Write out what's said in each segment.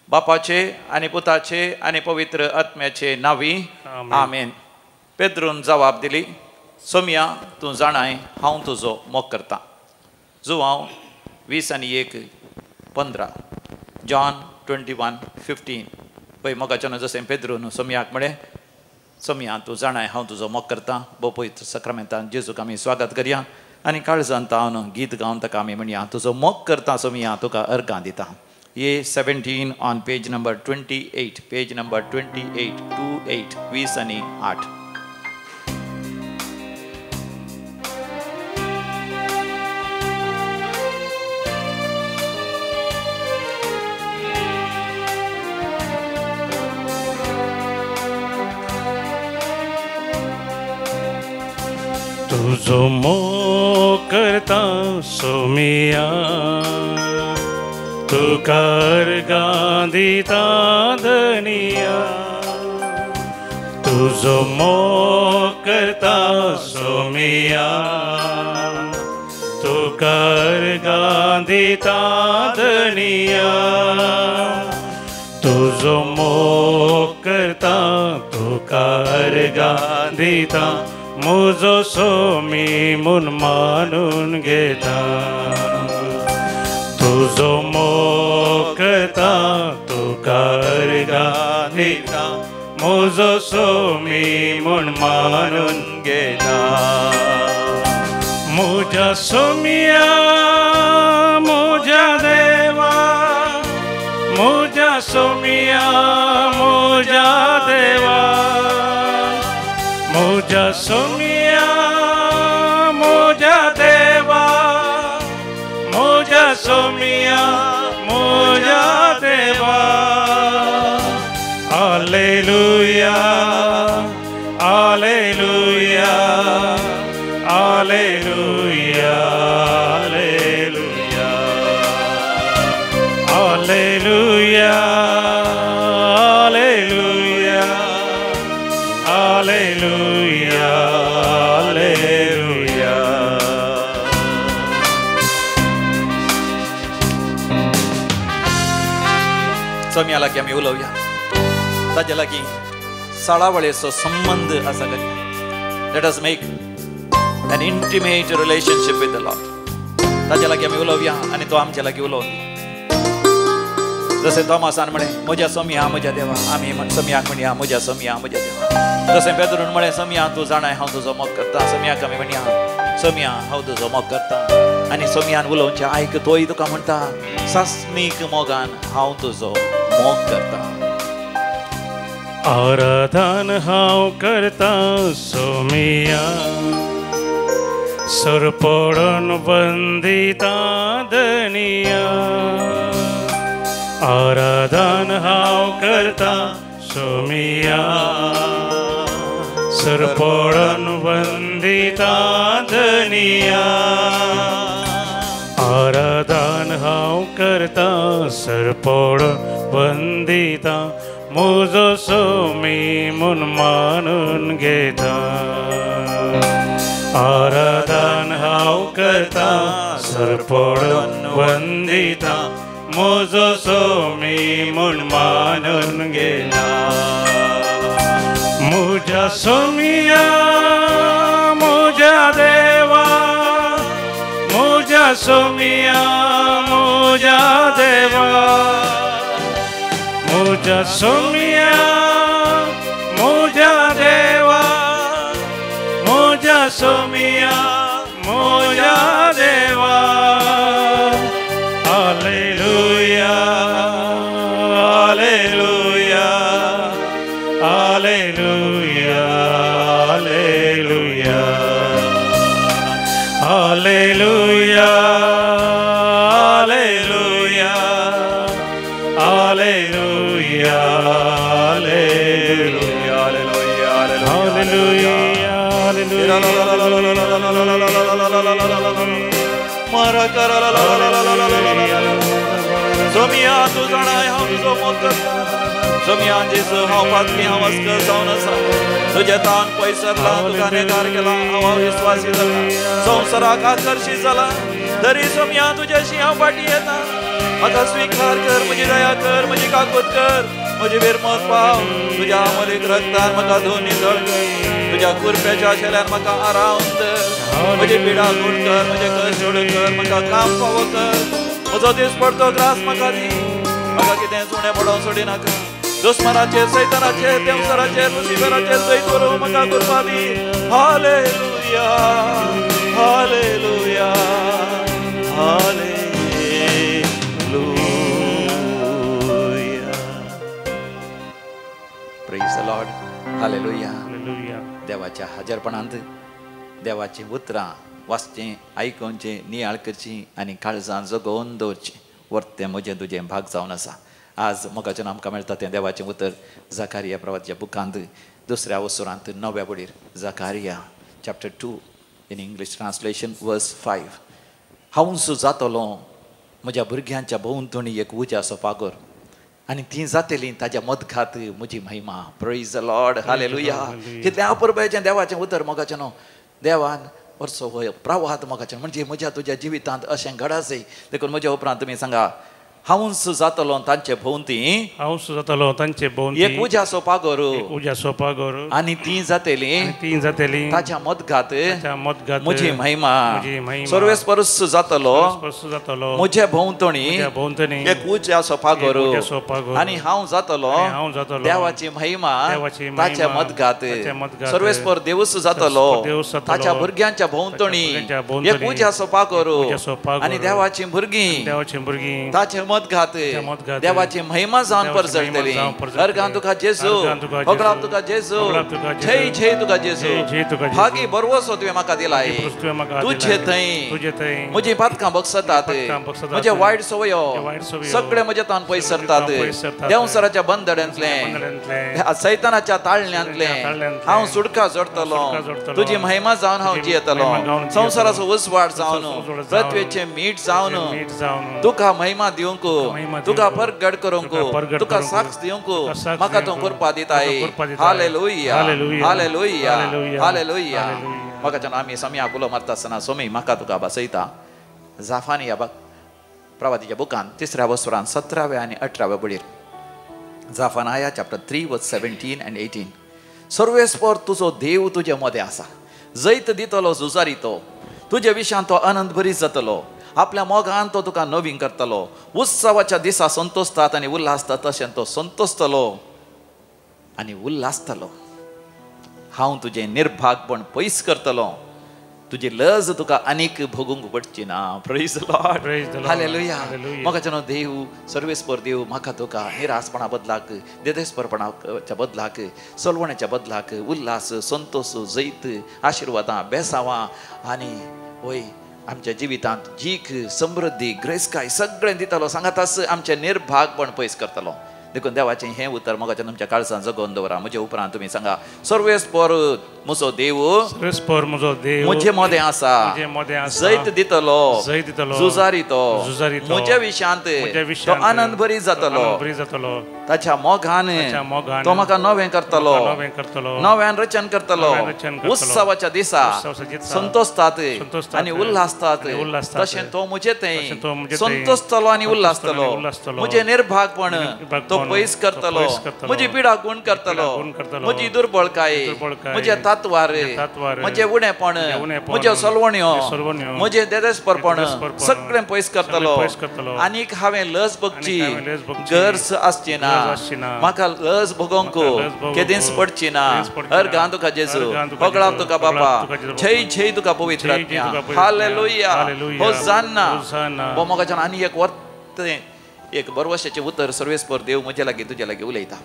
बापाचे आनी पुताचे आनी पवित्र आत्म्याचे नावी आमेन. पेद्रून जबाब दिली, सोमया तूं जाणाय हांव तुजो मोग करता. जुवांव 20:15, जॉन 21:15. पळय मोगाच्यान जशें पेद्रून सोमयाक म्हळें, सोमया तूं जाणाय हांव तुजो मोग करता. भोव पवित्र सक्रमेंतान जेजूक आमी स्वागत करया आनी काळजान तावन गीत गावन ताका आमी म्हणया, तुजो मोग करता सोमया, तुका अर्गां दिता. A 17 on page number 28, page number 28, 28, 28. तुजो मोग करता सोमिया, तुका अर्गां दिता धनिया. तुजो मोग करता सोमिया, तुका अर्गां दिता धनिया. तुजो मोग करता तुका अर्गां दिता, मुजो सोमी म्हूण मानून घेता. तुजो मोग करता तुका अर्गां दिता, मुजो सोमी म्हूण मानून घेता. मुज्या सोमिया मुज्या देवा, मुज्या सोमिया मुज्या देवा, मुज्या सोमिया मुज्या देवा, मुज्या सोमिया मुज्या देवा. Hallelujah, hallelujah, hallelujah, hallelujah, hallelujah, hallelujah, hallelujah, hallelujah. Somaiya लागीं आमी उलोवया, ताज्या लागीं साळावळेचो संबंद आसा करया. Let us make an intimate relationship with the Lord. ताज्या लागीं आमी उलोवया आनी तो आमच्या लागीं उलोवया. जशें थॉमसान म्हळें, म्हज्या सोमया म्हज्या देवा, आमी सोमयाक म्हणया म्हज्या सोमया म्हज्या देवा. जशें पेद्रून म्हळें, सोमया तूं जाणाय हांव तुजो मोग करता. सोमयाक आमी म्हणया, सोमया हांव तुजो मोग करता. आनी सोमयान उलोवचें आयक, तोय तुका म्हणटा, सासणीक मोगान हांव तुजो मोग करता. आराधन हांव करता सोमिया, सरपडून वंदिता धनिया. आराधन हांव करता सोमिया, सरपडून वंदिता धनिया. आराधन हांव करता सरपडून वंदिता, मुजो सोमी म्हूण मानून घेता. आराधन हांव करता सरपडून वंदिता, मुजो सोमी म्हूण मानून घेता. मुज्या सोमिया मुज्या देवा, मुज्या सोमिया मुज्या देवा, मुज्या सोमिया मुज्या देवा, मुज्या सोमिया मुज्या देवा. Hallelujah, hallelujah, hallelujah, hallelujah, hallelujah, hallelujah, hallelujah, hallelujah, hallelujah, सोमिया तूं जाणाय हांव तुजो मोग करता. सोमिया जेजू हांव पातकी, हांव अस्कर जावन आसा. तुज्या तान पयस सरला, तुका नेकार केला, हांव अविस्वासी जाला, संवसाराक आकर्शीत जाला, तरी सोमिया तुज्याशी हांव फाटीं येता. म्हाका स्वीकार कर, म्हजी दया कर, म्हजी काकूत कर, म्हजी विरमत पाव. तुज्या अमलीक रक्तान म्हाका धुवन नितळ कर, तुज्या कुरप्याच्या शेल्यान म्हाका आराम कर, म्हजी पिडा गूण कर, म्हजें कश्ट कर, म्हाका काम फावो कर, म्हजो दीस पडतो ग्रास म्हाका दी, म्हाका कितें उणें पडोवंक सोडिनाका. दुस्मनाचेर, सैतानाचेर, देंवचाराचेर, लुसिफराचेर जैत व्हरूंक म्हाका कृपा दी. Hallelujah, hallelujah, hallelujah. Praise the Lord. Hallelujah. देवाच्या हाजरपणांत देवाचीं उतरां वाचचीं, आयकुचीं, नियाळ करचीं आनी काळजां जगोवन दवरचीं. वर्तें म्हजें तुजें भाग जावन आसा. आज मोगाचें आमकां मेळटा तें देवाचें उतर जाकारिया प्रवाच्या बुकांत दुसऱ्या वसुरांत णव्या बडीर, Zechariah chapter 2 in English translation verse 5. हांवूच जातलो म्हज्या भुरग्यांच्या भोंवतणी एक उज्याचो पागोर आनी ती जातली ताज्या मदघात म्हजी महिमा. Praise the Lord. Hallelujah. कितलें अपुरबायेचें देवाचें उतर मोगाचें न्हू. देवान वर्सो हो प्रवाहात मोगाचें म्हणजे म्हज्या तुज्या जिवितांत अशें घडासय. देखून म्हज्या उपरांत तुमी सांगा, हांवूच जातलो तांचे भोंवती, हांवूच जातलो तांचे भोंवती एक उज्याचो पागोर, उज्याचो पागोर आनी ती जातली, ती जातली ताच्या मदघात म्हजी महिमा. सर्वेस्परूच जातलो म्हजे भोंवतणी एक उज्याचो पागोर आनी हांव जातलो देवाची महिमा ताच्या मदघात. सर्वेस्पर देवूच जातलो ताच्या भुरग्यांच्या भोंवतणी एक उज्याचो पागोर आनी देवाची भुरगीं ताचे मदघात देवाची महिमा जावन परजळटली. अर्गां तुका जेजू, होगडाप तुका जेजू, जय जय तुका जेजू. भागी बरवसो तुवें म्हाका दिलाय, तुजे थंय म्हजी पातकां बगसतात, म्हजे वायट सवयो सगळे म्हजे तान पयस सरतात. देंवसराच्या बंदड्यांतलें, सैतानाच्या ताळण्यांतलें हांव सुटका जोडटलो. तुजी महिमा जावन हांव जियेतलो. संवसाराचो उजवाड जावन, पृथ्वेचें मीठ जावन तुका महिमा दिवंक, तुका परगट करूंक, तुका साक्ष दिवंक म्हाका तूं कृपा दिताय. Hallelujah, hallelujah, hallelujah. म्हाका आमी सोम्याक उलो मारता आसतना सोमी म्हाका तुका बसयता. जाफानिया प्रवातीच्या बुकान तिसऱ्या वसुरान 17व्या आनी 18व्या बडीर, Zephaniah chapter 3 verse 17 and 18. सर्वेस्पर तुजो देव तुजे मदें आसा, जैत दितलो झुजारी तो, तुजे विशयान तो आनंद भरीत जातलो, आपल्या मोगान तो तुका नवीन करतलो. उत्सवाच्या दिसा संतोषतात आनी उल्हासता तशें तो संतोषतलो आनी उल्हासतलो. हांव तुजें निर्भागपण पयस करतलो, तुजी लज तुका आनीक भोगूंक पडची ना. Praise the Lord. Hallelujah. म्हाका न्हू देव सर्वेस्पर देव म्हाका तुका निरासपणा बदलाक, देदेस्परपणाच्या बदलाक, सलवण्याच्या बदलाक उल्हास, संतोष, जैत, आशिर्वादां, बेसावां आनी वय आमच्या जिवितांत जीक, समृद्धी, ग्रेसकाय सगळें दितलो. सांगाताच आमचें निर्भागपण पयस करतलो. देखून देवाचें हें उतर मोगाचें तुमच्या काळजान जगोवन दवरा. म्हजे उपरांत तुमी सांगा, सर्वेस्पर म्हजो देव, सर्वेस्पर म्हजो देव म्हजे मदें आसा, जैत दितलो, झुजारी तो, म्हज्या विशयांत तो आनंद भरीत जातलो, ताच्या मोगान तो म्हाका नवें करतलो, नव्यान रचन करतलो. उत्सवाच्या दिसा संतोषतात आनी उल्हासतात तशें तो म्हजे थंय संतोषतलो आनी उल्हासतलो. म्हजें निर्भागपण तो पयस करतलो, म्हजी पिडा गुण करतलो, म्हजी दुर्बळकाय, म्हजें तात्वार, म्हजें उणेपण, म्हज्यो सलवण्यो, म्हजें देदेस्परपण सगळें पयस करतलो. आनीक हांवें लज भोगची गरज आसची ना, म्हाका लज भोगोवंक केदींच पडची ना. अर्गां तुका जेजू, होगळाप तुका बापा, जय जय तुका पवित्र आत्म्या. हालेलुया, होजान्ना. मोगाच्यान आनी एक वर्तें एक बरवशाचें उतर सर्वेस्पर देव म्हजे लागीं तुजे लागीं उलयता.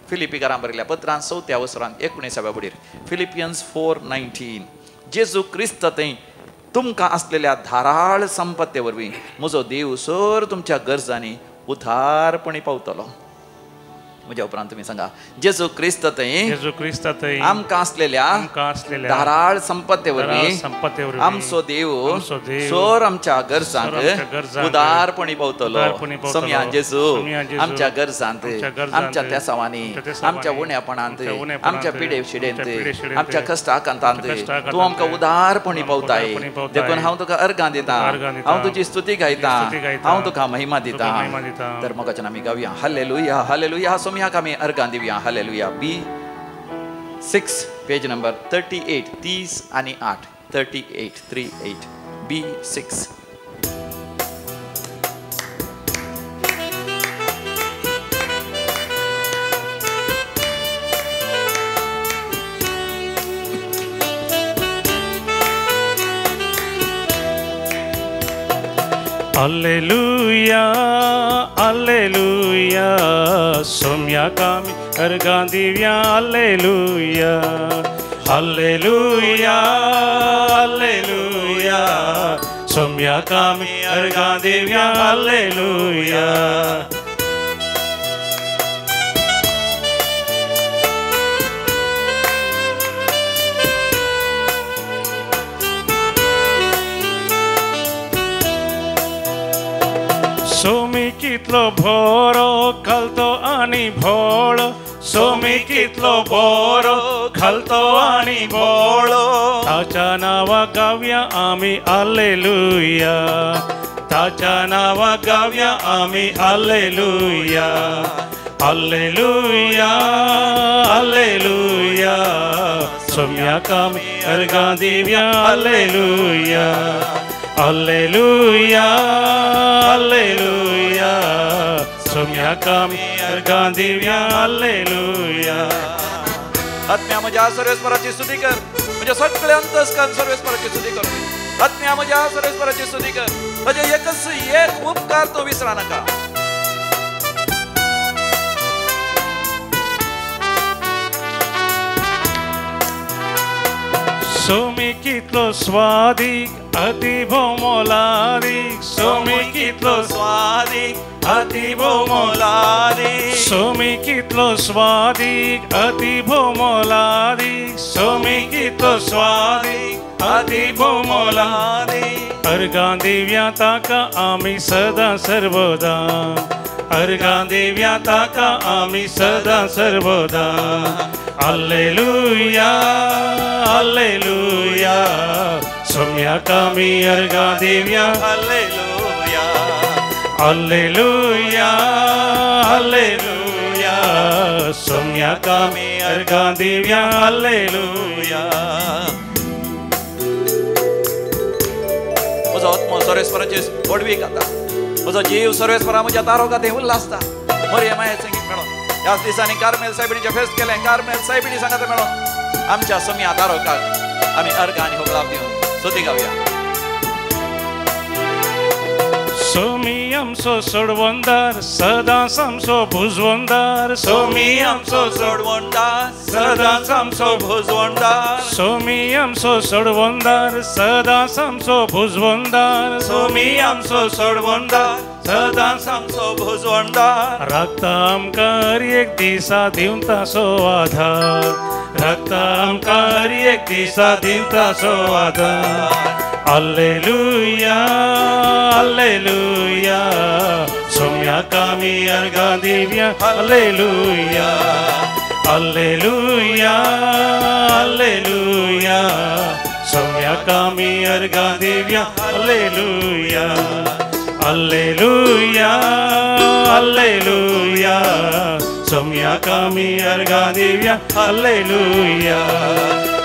फिलिपीकारां बरयल्या पत्रान 4व्या वसरान 19व्या बडीर, फिलिपियन्स 4:19. जेजू क्रिस्त थंय तुमकां आसलेल्या धाराळ संपत्ते वरवीं म्हजो देव सर तुमच्या गरजांनी उदारपणी पावतलो. म्हज्या उपरांत तुमी सांगा, जेजू क्रिस्त थंय आमकां आसलेल्या धाराळ संपत्ते वरवीं आमचो देव सोर आमच्या गरजांक उदारपणी पावतलो. सोमया जेजू आमच्या गरजांत, आमच्या तेसावांनी, आमच्या उण्यापणांत, आमच्या पिडे शिडेंत, आमच्या कश्ट आकांतांत तूं आमकां उदारपणी पावताय. देखून हांव तुका अर्गां दिता, हांव तुजी स्तुती गायता, हांव तुका महिमा दिता. तर मोगाच्यान आमी गावया हालेलुया हालेलुया. सोमयाक आमी अर्गां दिवया hallelujah. B 6 page number 38, 38, 38 38 B 6. Hallelujah hallelujah सोम्याक आमी अर्गां दिवया. हालेलुया हालेलुया हालेलुया सोम्याक आमी अर्गां दिवया. हालेलुया. सोमी कितलो भोरो खालतो आनी भोळो, सोमी कितलो बोरो खालतो आनी भोळो, ताच्या नांवा गावया आमी हालेलुया, ताच्या नांवा गावया आमी हालेलुया हालेलुया हालेलुया सोम्याक आमी अर्गां दिवया. हालेलुया हालेलुया हालेलुया सोम्याक आमी अर्गां दिवया. हालेलुया. आत्म्या म्हज्या सर्वेस्पराची स्तुती कर, म्हज्या सगळे अंतस्करण सर्वेस्पराची स्तुती कर. आत्म्या म्हज्या सर्वेस्पराची स्तुती कर, ताजे एकच एक उपकार तो विसरा नाका. सोमी कितलो स्वादीक अति भोव मोलादीक, सोमी कितलो स्वादीक अति भोव मोलादीक, सोमी कितलो स्वादीक अति भोव मोलादीक, सोमी कितलो स्वादीक अति भोव मोलादीक, अर्गां दिवया ताका आमी सदां सर्वदा, अर्गां दिवया ताका आमी सदां सर्वदा. हालेलुया हालेलुया सोम्याक आमी अर्गां दिवया. हालेलुया हालेलुया हालेलुया सोम्याक आमी अर्गां दिवया. हालेलुया. म्हजो आत्मो सर्वेस्पराची व्हडवीक खाता, म्हजो जीव सर्वेस्परा म्हज्या तारोका थंय उल्हासता. मरिया माया संगीत मेळोन ह्याच दिसांनी कार्मेल सायबिणीचें फेस्त केलें. कार्मेल सायबिणी सांगात मेळोन आमच्या सोमया तारोकाक आमी अर्गां आनी होगलाप दिवन स्तुती गावया. सोमी आमचो सोडवणदार सदांच आमचो भुजवणदार, सोमी आमचो सोडवणदार सदांच आमचो भुजवणदार, सोमी आमचो सोडवणदार सदांच आमचो भुजवणदार, सोमी आमचो सोडवणदार सदांच आमचो भुजवणदार, राखता आमकां हर एक दिसा दिवता सो आधार, राखता आमकां हर एक दिसा दिवता सो आधार. हालेलुया हालेलुया सोम्याक आमी अर्गां दिवया. हालेलुया हालेलुया हालेलुया सोम्याक आमी अर्गां दिवया. हालेलुया हालेलुया हालेलुया सोम्याक आमी अर्गां दिवया. Hallelujah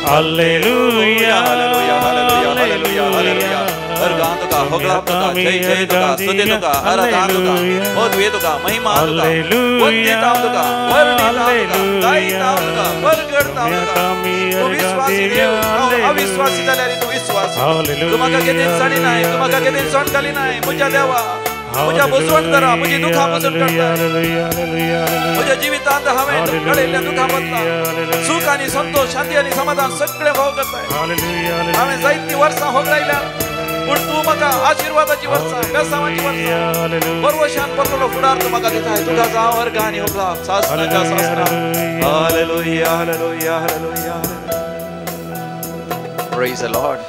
hallelujah hallelujah hallelujah hallelujah. अर्गां तुका, होगलाप तुका, जय जय तुका, स्तुती तुका, आराधना तुका, पदवी तुका, महिमा तुका, वंदिता तुका, वर्णिता तुका, गायता तुका, परगडता तुका. तूं विश्वासी देव, हांव अविश्वासी जाल्यार तूं विश्वासी. तूं म्हाका केदीच साडी नाय, तूं म्हाका केदीच सण घाली नाय. म्हज्या देवा म्हज्या बुजवण करा, म्हजी दुखां पुसून काडटा. म्हज्या जिवितांत हांवें घडयल्ल्या दुखां बदला सुख आनी संतोष, शांती आनी समाधान सगळें भोव करताय. हांवें जायतीं वर्सां होगडायल्या, पूण तूं म्हाका आशिर्वादाची वर्सां, बेसांवाची वर्सां, बरवशान पडलेलो फुडार तूं म्हाका दिताय. तुका जावं अर्घ आनी उपलाप सासणाच्या सासणा. Hallelujah, hallelujah, hallelujah. Praise the Lord.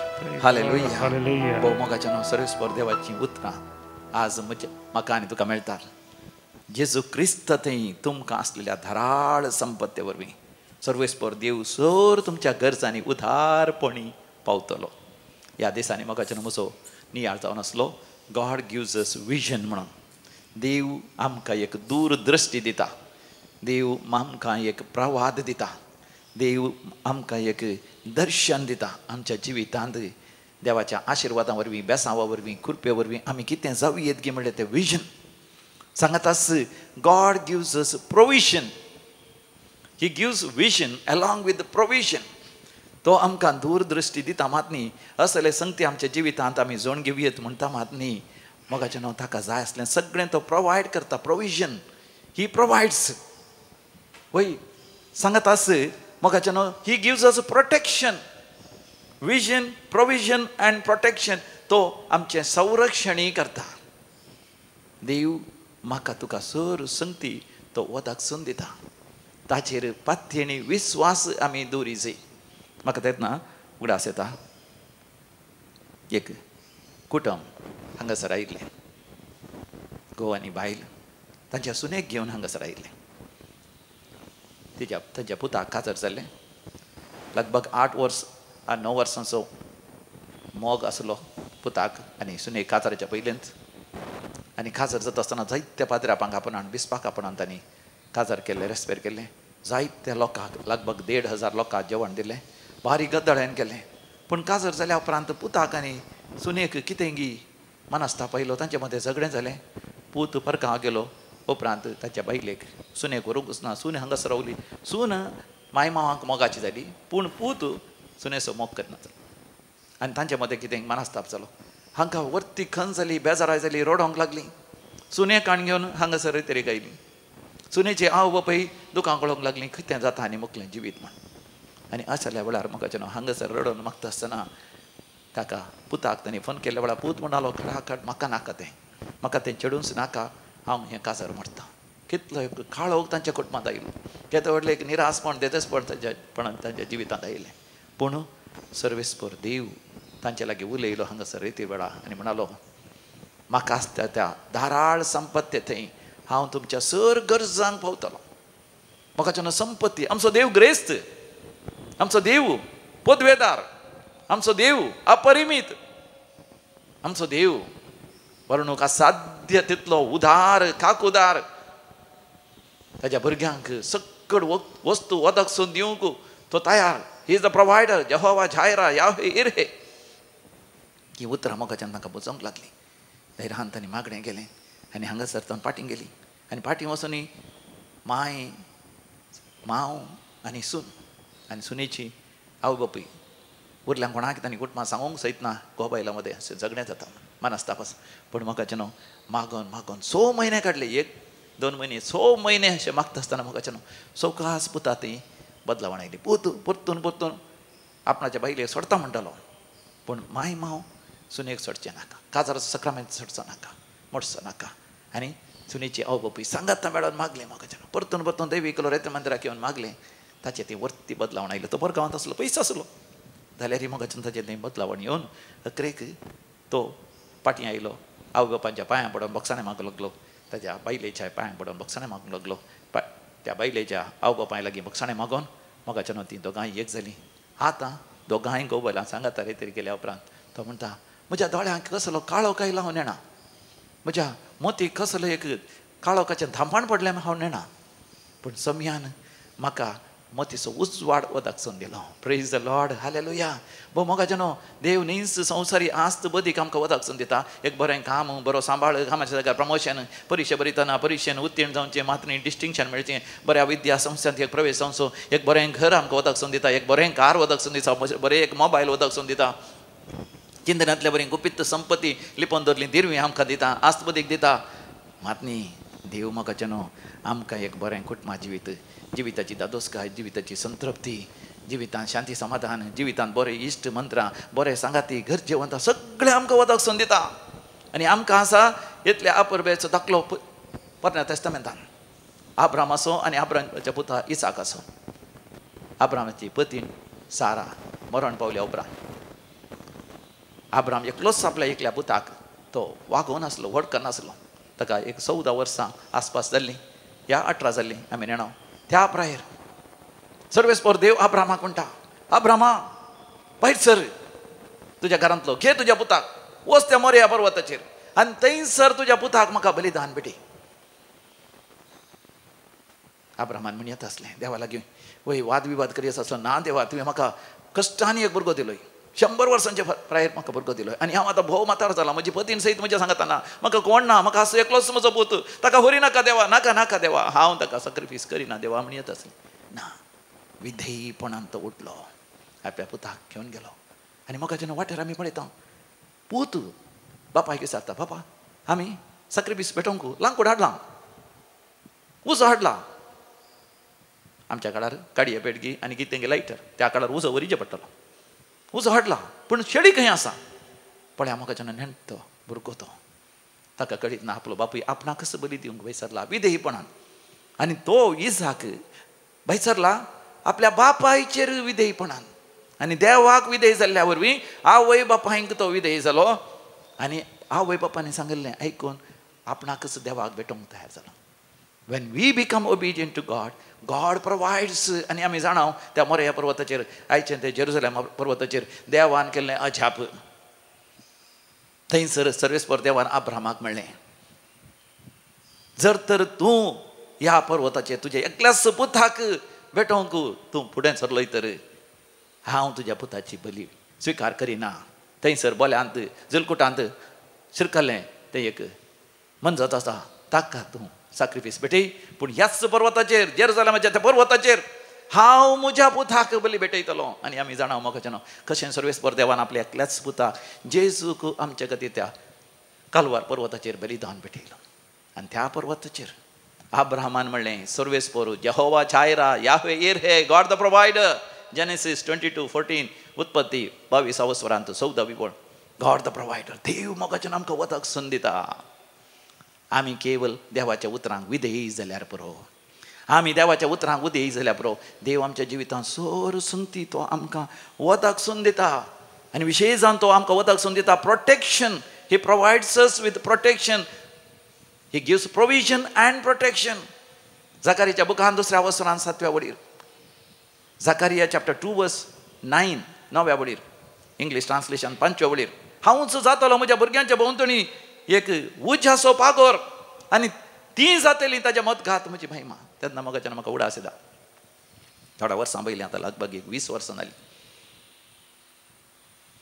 Hallelujah. Hallelujah. भोव मोगाच्या नांव सर्वेस्पर देवाचीं उतरां आज म्हज्या म्हाका आनी तुका मेळटात. जेजू क्रिस्त थंय तुमकां आसलेल्या धाराळ संपत्ते वरवीं सर्वेस्पर देव सर तुमच्या गरजांनी उदारपणी पावतलो. ह्या दिसांनी मोगाच्या म्हजो नियाळ जावन आसलो गॉड गिव्स अस विजन म्हणून. देव आमकां एक दूरदृश्टी दिता, देव आमकां एक प्रवाद दिता, देव आमकां एक दर्शन दिता. आमच्या जिवितांत देवाच्या आशिर्वादां वरवीं, बेसांवा वरवीं, कृपे वरवीं आमी कितें जावं येत गी म्हणलें तें विजन सांगत आस. God gives us provision, he gives vision along with provision. तो आमकां दूरदृश्टी दिता मात न्ही, असले संगती आमच्या जिवितांत आमी जोण घेवयेत म्हणटा मात न्ही. मोगाचें नांव ताका जाय आसलें सगळें तो प्रोवायड करता. प्रोविजन ही प्रोवायड्स. वय सांगत आस मोगाचें नांव he gives us protection. Vision, provision and protection. तो आमचें संरक्षणूय करता. देव म्हाका तुका सर संगती तो वदाक सून दिता. ताचेर पातयेणी विस्वास आमी दवरी जाय. म्हाका तेन्ना उगडास येता एक कुटुंब हांगासर आयिल्लें, घोव आनी बायल तांच्या सुनेक घेवन हांगासर आयिल्लें. तिच्या तांच्या पुताक काजार जाल्लें. लगभग 8 वर्स 9 वर्सांचो मोग आसलो पुताक आनी सुनेक काजाराच्या पयलेंच. आनी काजार जाता आसतना जायत्या पाद्रापांक आपणान बिस्पाक आपणान तांणी काजार केल्लें, रेस्पेर केल्लें. जायत्या लोकांक लगभग 1500 लोकांक जेवण दिलें, बारीक गद्दळ्यान केलें. पूण काजार जाल्या उपरांत पुताक आनी सुनेक कितें गी मनस्ताप आयलो, तांचे मदें झगडें जालें. पूत परकां गेलो. उपरांत ताच्या बायलेक सुनेक व्हरूंकच ना. सून हांगासर रावली. सून माय मावांक मोगाची जाली, पूण पूत सुनेचो मोग करना जालो. आनी तांचे मदें कितें मनस्ताप जालो. हांकां वरती खन जाली, बेजाराय जाली, रडोंक लागली. सुनेक काण घेवन हांगासर तरेक आयली. सुनेची आवय बापूय दुकां गळोवंक लागली, कितें जाता आनी मुकलें जिवीत म्हण. आनी असल्या वेळार म्हाका न्हू हांगासर रडोवन मागता आसतना ताका पुताक तांणी फोन केल्ल्या वेळार पूत म्हणालो, खडाखड म्हाका नाका तें, म्हाका तें चेडूंच नाका, हांव हें काजार मरता. कितलो एक काळोख तांच्या कुटुंबांत आयलो, केदो व्हडलें एक निरासपण देदेसपण तांच्या तांच्या जिवितांत आयलें. पूण सर्वेस्पर देव तांचे लागीं उलयलो हांगासर रेती वेळा आनी म्हणालो, म्हाका आसता त्या धाराळ संपत्ती थंय हांव तुमच्या सर गरजांक पावतलो. म्हाका जेन्ना संपत्ती, आमचो देव ग्रेस्त, आमचो देव पदवेदार, आमचो देव अपरिमीत, आमचो देव वर्णूक असाध्य तितलो उदार काकुदार. ताज्या भुरग्यांक सकड वस्तू वदक सून दिवंक तो तयार. He is the provider. Jehovah Jireh, Yahweh Jireh. ही उतरां मोगाच्यान तांकां बुजोवंक लागली. धैर्यान तांणी मागणें केलें आनी हांगासर ताण पाटीं गेली. आनी पाटीं वचून माय, मांव आनी सून आनी सुनेची आवय बापूय उरल्या कोणाक तांणी कुटुंबां सांगूंक सयत ना. घोव बायलां मदें अशें झगडें जाता, मनस्ताप आसा. पूण मोगाचें न्हू मागोन मागोन 6 म्हयने काडले, 1-2 म्हयने, 6 म्हयने अशें मागता आसतना मोगाचें न्हू सवकास पुता ती बदलावण आयली. पूत परतून परतून आपणाच्या बायलेक सोडता म्हणटालो, पूण माय मांव सुनेक सोडचें नाका, काजाराचो सक्रामेंत सोडचो नाका, मोडचो नाका. आनी सुनेची आवय बापूय सांगाता मेळोन मागलें मोगाचें न्हू परतून परतून देवी केलो रेत मंदिराक येवन मागलें. ताचें ती वरती बदलावण आयली. तो बरो गांवांत आसलो, पयसो आसलो, जाल्यार मोगाचें ताचें तें बदलावण येवन अकरेक तो पाटीं आयलो. आवय बापांच्या पांयां पडोन बोगसाणें मागूंक लागलो, ताच्या बायलेच्या पांयां पडोन बोगसाणें मागूंक लागलो. त्या बायलेच्या आवय बापाय लागीं बोगसाणें मागोन मोगाच्या न्हू तीं दोगांय एक जालीं. आतां दोगांय घोव बायलां सांगाता रे तरी गेल्या उपरांत तो म्हणटा, म्हज्या दोळ्यांक कसलो काळोख आयला हांव नेणा, म्हज्या मोतीक कसलो एक काळोखाचें धांपण पडलें हांव नेणा, पूण समयान म्हाका मोतीचो उजवाड वदाक दिलो. Praise the Lord, hallelujah. भो मोगाचें न्हू देव न्हीच संवसारी आस्त बदीक आमकां वदाक दिता. एक बरें काम, बरो सांबाळ, कामाच्या जाग्यार प्रमोशन, परिक्षा बरयतना परिक्षेन उत्तीर्ण जावचें, मातणी डिस्टिंक्शन मेळचें, बऱ्या विद्या संस्थांत एक प्रवेश जावचो, एक बरें घर आमकां वदाक दिता, एक बरें कार वदाक दिता, बरें एक मोबायल वदाक दिता, चिंतनांतल्या बरी गुपीत संपत्ती लिपोवन दवरली दिरवी आमकां दिता, आस्त बदीक दिता. मातनी देव मोगाचें न्हू आमकां एक बरें कुटुंबा जिवीत, जिविताची दादोसकाय, जिविताची संतृप्ती, जिवितांत शांती समाधान, जिवितांत बरें इश्ट मंत्रां, बरें सांगाती, घर जेवंता, सगळें आमकां वदक सोन दिता. आनी आमकां आसा इतल्या अपुरबायेचो दाखलो पोरण्या तेस्तामेंतान. आब्राम आसो आनी आब्रामाच्या पुता इसाक आसो. आब्रामाची पतीण सारा मरण पावल्या उपरांत आब्राम एकलोच आपल्या एकल्या पुताक तो वागोवन आसलो, व्हड करनासलो. ताका एक 14 वर्सां आसपास जाल्लीं या 18 जाल्लीं आमी नेणा. त्या प्रायर सर्वेस्पर देव आब्रामाक म्हणटा, आब्रामा भायर सर तुज्या घरांतलो, घे तुज्या पुताक, वच त्या मोरया पर्वताचेर आनी थंयसर तुज्या पुताक म्हाका बलिदान भेटय. आब्रामान म्हणयत आसलें देवा लागीं, वय वादविवाद करीत आसलो, ना देवा तुवें म्हाका कश्टांनी एक भुरगो दिलोय, 100 वर्सांचे प्रायर म्हाका भुरगो दिलोय आनी हांव आतां भोव म्हातारो जाला, म्हजी पतीन सयत म्हज्या सांगतना म्हाका कोण ना, म्हाका असो एकलोच म्हजो पूत, ताका व्हरी नाका देवा, नाका नाका देवा, हांव ताका सॅक्रिफायस करिना देवा म्हणयत आसलें. ना, विधेयीपणान तो उठलो, आपल्या पुताक घेवन गेलो. आनी म्हाका जेन्ना वाटेर आमी पळयता पूत बापायक विचारता, बापा आमी सॅक्रिफायस भेटोवंक लांकूड हाडलां, उजो हाडला. आमच्या काळार काडये पेटगी आनी कितें लायटर, त्या काळार उजो वरीचे पडटलो. उजो हाडला पूण शेळी खंय आसा पळया. म्हाका जेन्ना नेणतो भुरगो तो ताका कळीत ना आपलो बापूय आपणाकच बली दिवंक भायसरला विधेयीपणान. आनी तो इसाक भायसरला आपल्या बापायचेर विधेयीपणान आनी देवाक विधेय जाल्ल्या वरवीं आवय बापायक तो विधेय जालो आनी आवय बापायन सांगिल्लें आयकून आपणाकच देवाक भेटोवंक तयार जालो. When we become obedient to God, God provides. आनी आमी जाणाव त्या मोरया पर्वताचेर, आयचें ते जेरुजलेम पर्वताचेर देवान केल्लें अजाप. थंयसर सर्वेस्पर देवान आब्रामाक म्हणलें, जर तर तूं ह्या पर्वताचेर तुज्या एकल्याच पुताक भेटोवंक तूं फुडें सरलोय तर हांव तुज्या पुताची बली स्विकार करिना. थंयसर बोल्यांत जलकुटांत शिरकल्लें तें एक मनजात आसा, ताका तूं सॅक्रिफायस भेटय, पूण ह्याच पर्वताचेर जेरुजलेमाच्या त्या पर्वताचेर हांव म्हज्या पुताक बली भेटयतलो. आनी आमी जाणा म्हाका न्हू कशें सर्वेस्पर देवान आपल्या एकल्याच पुताक जेजूक आमच्या खातीर त्या कालवार पर्वताचेर बलिदान भेटयलो. आनी त्या पर्वताचेर आब्राहामान म्हणलें, सर्वेस्पर Jehovah Jireh Yahweh Jireh God the provider. Genesis 22:14, उत्पत्ती 22 वरांत 14 वळ. गॉड the provider, देव मोगाचें आमकां वतक संद दिता. आमी केवल देवाच्या उतरांक विधेयी जाल्यार पुरो, आमी देवाच्या उतरांक विधेयी जाल्यार पुरो, देव आमच्या जिवितांत सोर संती तो आमकां वतक संद दिता. आनी विशेश जावन तो आमकां वतक संद दिता protection. He provides us with protection, he gives provision and protection. जाकारियाच्या बुकान 2 वसरान 7व्या वडीर, जाकारिया चॅप्टर 2 वर्स 9 9व्या वडीर, इंग्लीश ट्रान्सलेशन 5व्या वडीर, हांवूच जातलो म्हज्या भुरग्यांच्या भोंवतणी एक उज्याचो पागोर आनी ती जातली ताच्या मतघात म्हजी महिमा. तेन्ना म्हाका म्हाका उडास येता. थोड्या वर्सां पयलीं, आतां लगभग एक 20 वर्सां जालीं,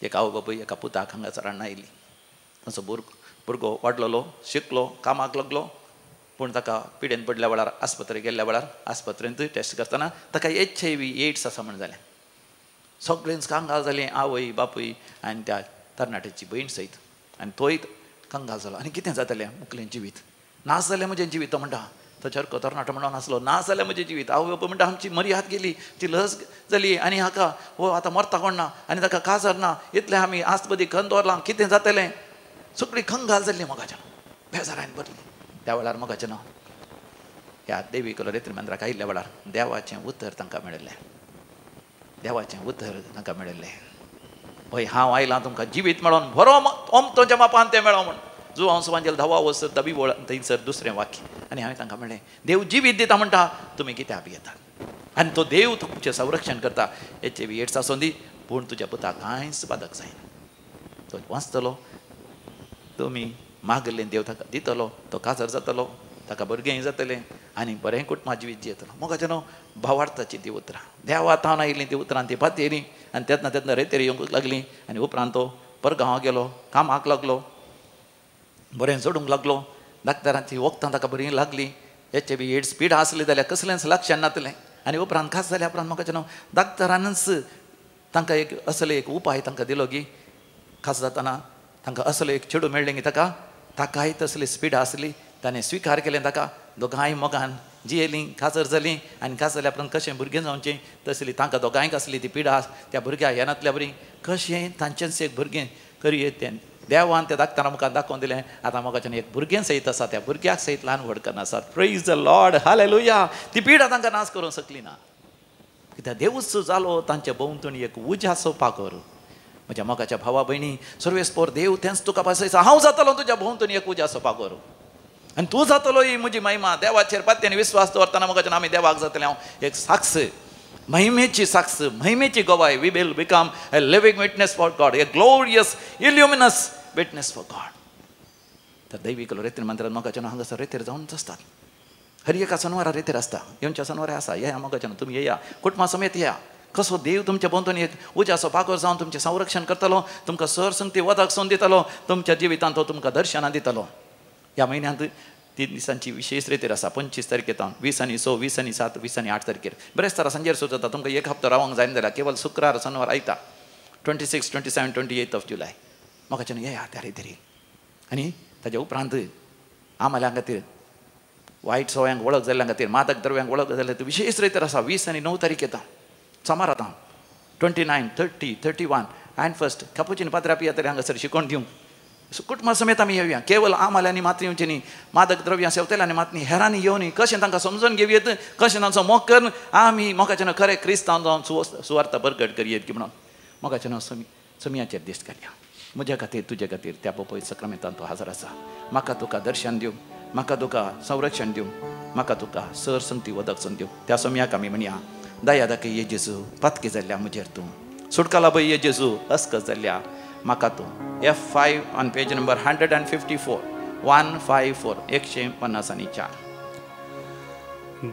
एक आवय बापूय एका पुताक हांगासर हाडून आयली. ताचो भुरगो वाडलेलो, शिकलो, कामाक लागलो, पूण ताका पिडेन पडल्या वेळार आस्पत्रेक गेल्ल्या वेळार आस्पत्रेंत टेस्ट करतना ताका HIV AIDS आसा म्हण जालें. सगळेंच कंगाल जालें, आवय बापूय आनी त्या तरणाट्याची भयण सयत, आनी तोय कंगाल जालो. आनी कितें जातलें मुकलें जिवीत नास जालें म्हजें जिवीत. तो म्हणटा, तो चरको तरणाटो म्हणून आसलो, नास जालें म्हजें जिवीत. आवय बापूय म्हणटा आमची मर्याद गेली, ती लस जाली आनी हाका हो आतां मरता कोण ना आनी ताका काजार ना, इतलें आमी आस्पदी खंय दवरलां, कितें जातलें. सगळी कंगाल जाल्ली मोगाच्या बेजारान भरली. त्या वेळार मोगाचें नांव ह्या देवी कलोरेत्री मंदिराक आयिल्ल्या वेळार देवाचें उतर तांकां मेळिल्लें, देवाचें उतर तांकां मेळिल्लें. हय, हांव आयलां तुमकां जिवीत मेळोन बरो ओमतोच्या मापान तें मेळो म्हूण. जुवांव सुवांजेल 10 वर्स 10 वळ थंयसर दुसरें वाक्य. आनी हांवें तांकां म्हणलें, देव जिवीत दिता म्हणटा, तुमी कित्याक भियेतात? आनी तो देव तुमचें संरक्षण करता. HIV AIDS आसूं दी, पूण तुज्या पुताक कांयच बादक जायना, तो वाचतलो, तुमी मागलें देव ताका दितलो, तो काजार जातलो, ताका भुरगेंय जातलें आनी बरें कुटुंबा जिवीत जियेतलो. मोगाचें न्हू भावार्थाची ती उतरां, देवा तावन आयिल्लीं ती उतरां ती पातयेली आनी तेन्ना तेन्ना रेतेरी येवंक लागली. आनी उपरांत तो परगांवां गेलो, कामाक लागलो, बरें जोडूंक लागलो, डाक्टरांची वखदां ताका बरीं लागलीं. HIV AIDS पिडा आसली जाल्यार कसलेंच लक्षण नातलें. आनी उपरांत खास जाल्या उपरांत म्हाका न्हू डाक्टरानच तांकां एक असले एक उपाय तांकां दिलो की खास जातना तांकां असलो एक चेडूं मेळ्ळें की ताका, ताकाय तसली स्पीड आसली, ताणें स्विकार केलें ताका. दोगांय मोगान जियेलीं, काजर जालीं आनी काजर जाल्या उपरांत कशें भुरगें जावचें तसली तांकां दोगांयक आसली ती पिडा त्या भुरग्या येनातल्या बरी कशें तांचेंच एक भुरगें करये तें देवान त्या दाखतना मुखार दाखोवन दिलें. आतां मोगाच्यान एक भुरगें सयत आसा, त्या भुरग्याक सयत ल्हान व्हड करून आसात. Praise the Lord, hallelujah. ती पिडा तांकां नाश करूंक शकली ना, कित्याक देवूच जालो तांच्या भोंवतणी एक उज्याचो पाकोर. म्हज्या मोगाच्या भावा भयणी, सर्वेस्पोर देव तेंच तुका पासयता, हांव जातलो तुज्या भोंवतणी एक उज्याचो पाकोर आनी तूं जातलो ही म्हजी महिमा. देवाचेर पात्यान विस्वास दवरतना मोगाच्यान आमी देवाक जातले हांव एक साक्ष, महिमेची साक्ष, महिमेची गवाय. We will become a living witness for God, a glorious illuminous witness for God. तर दैवीक रेतीर मंत्रात मोगाच्यान हांगासर रेतीर जावनच आसतात. हर एका सनवारा रेतीर आसता, येवच्या सनवारा आसा. येया मोगाच्यान तुमी येया, कुटुंबा समेत येया. कसो देव तुमच्या भोंवतणी एक उज्याचो पाकोर जावन तुमचें संरक्षण करतलो, तुमकां सर संगती वदक सोन दितलो, तुमच्या जिवितांत तो तुमकां दर्शनां दितलो. ह्या म्हयन्यांत 3 दिसांची विशेष रेतीर आसा. 25 तारखेर 20 आनी 6, 20 आनी 7, 20 आनी 8 तारखेर. बरेच सांजेर सुरू जाता. तुमकां एक हप्तो रावंक जायना जाल्यार केवल शुक्रार शनिवार आयता 26, 27, 28 ऑफ जुलय मोगाच्यान येया त्या रेतीर. आनी ताज्या उपरांत आम्हाला खातीर वायट सवयांक वळख जाल्ल्या खातीर, मादक द्रव्यांक वळख जाल्ल्या खातीर विशेष रेतीर आसा. 20 आनी 9 तारीख येता सोमार आतां 29, 30, 31 आनी 1 कापुचीन पात्रा पिया तरी हांगासर शिकोवन दिवंक कुटुंबा समेत आमी येवया. केवल आम्हाला मात येवची न्ही, मादक द्रव्यां सेवतले आनी मात न्ही, हेरांनी येवनी कशें तांकां समजून घेवयेत, कशें तांचो मोग करून आमी मोगाच्यान खरें क्रिस्तांव जावन सुवार्थ बरगट करयेत की म्हणून मोगाच्यान समियाचेर दिश्ट घालया. म्हज्या खातीर तुज्या खातीर त्या पोपय सक्रामेंतान तो हाजर आसा. म्हाका तुका दर्शन दिवं, म्हाका तुका संरक्षण दिवं, म्हाका तुका सर संगती वदक संद दिवं. त्या समियाक आमी म्हणया, दया दाखय ये जेजू, पातकी जाल्ल्या म्हजेर तूं सुटकाला बय ये जेजू, अस्कस जाल्ल्या म्हाका तूं. F5 on page number 154, 154, 154.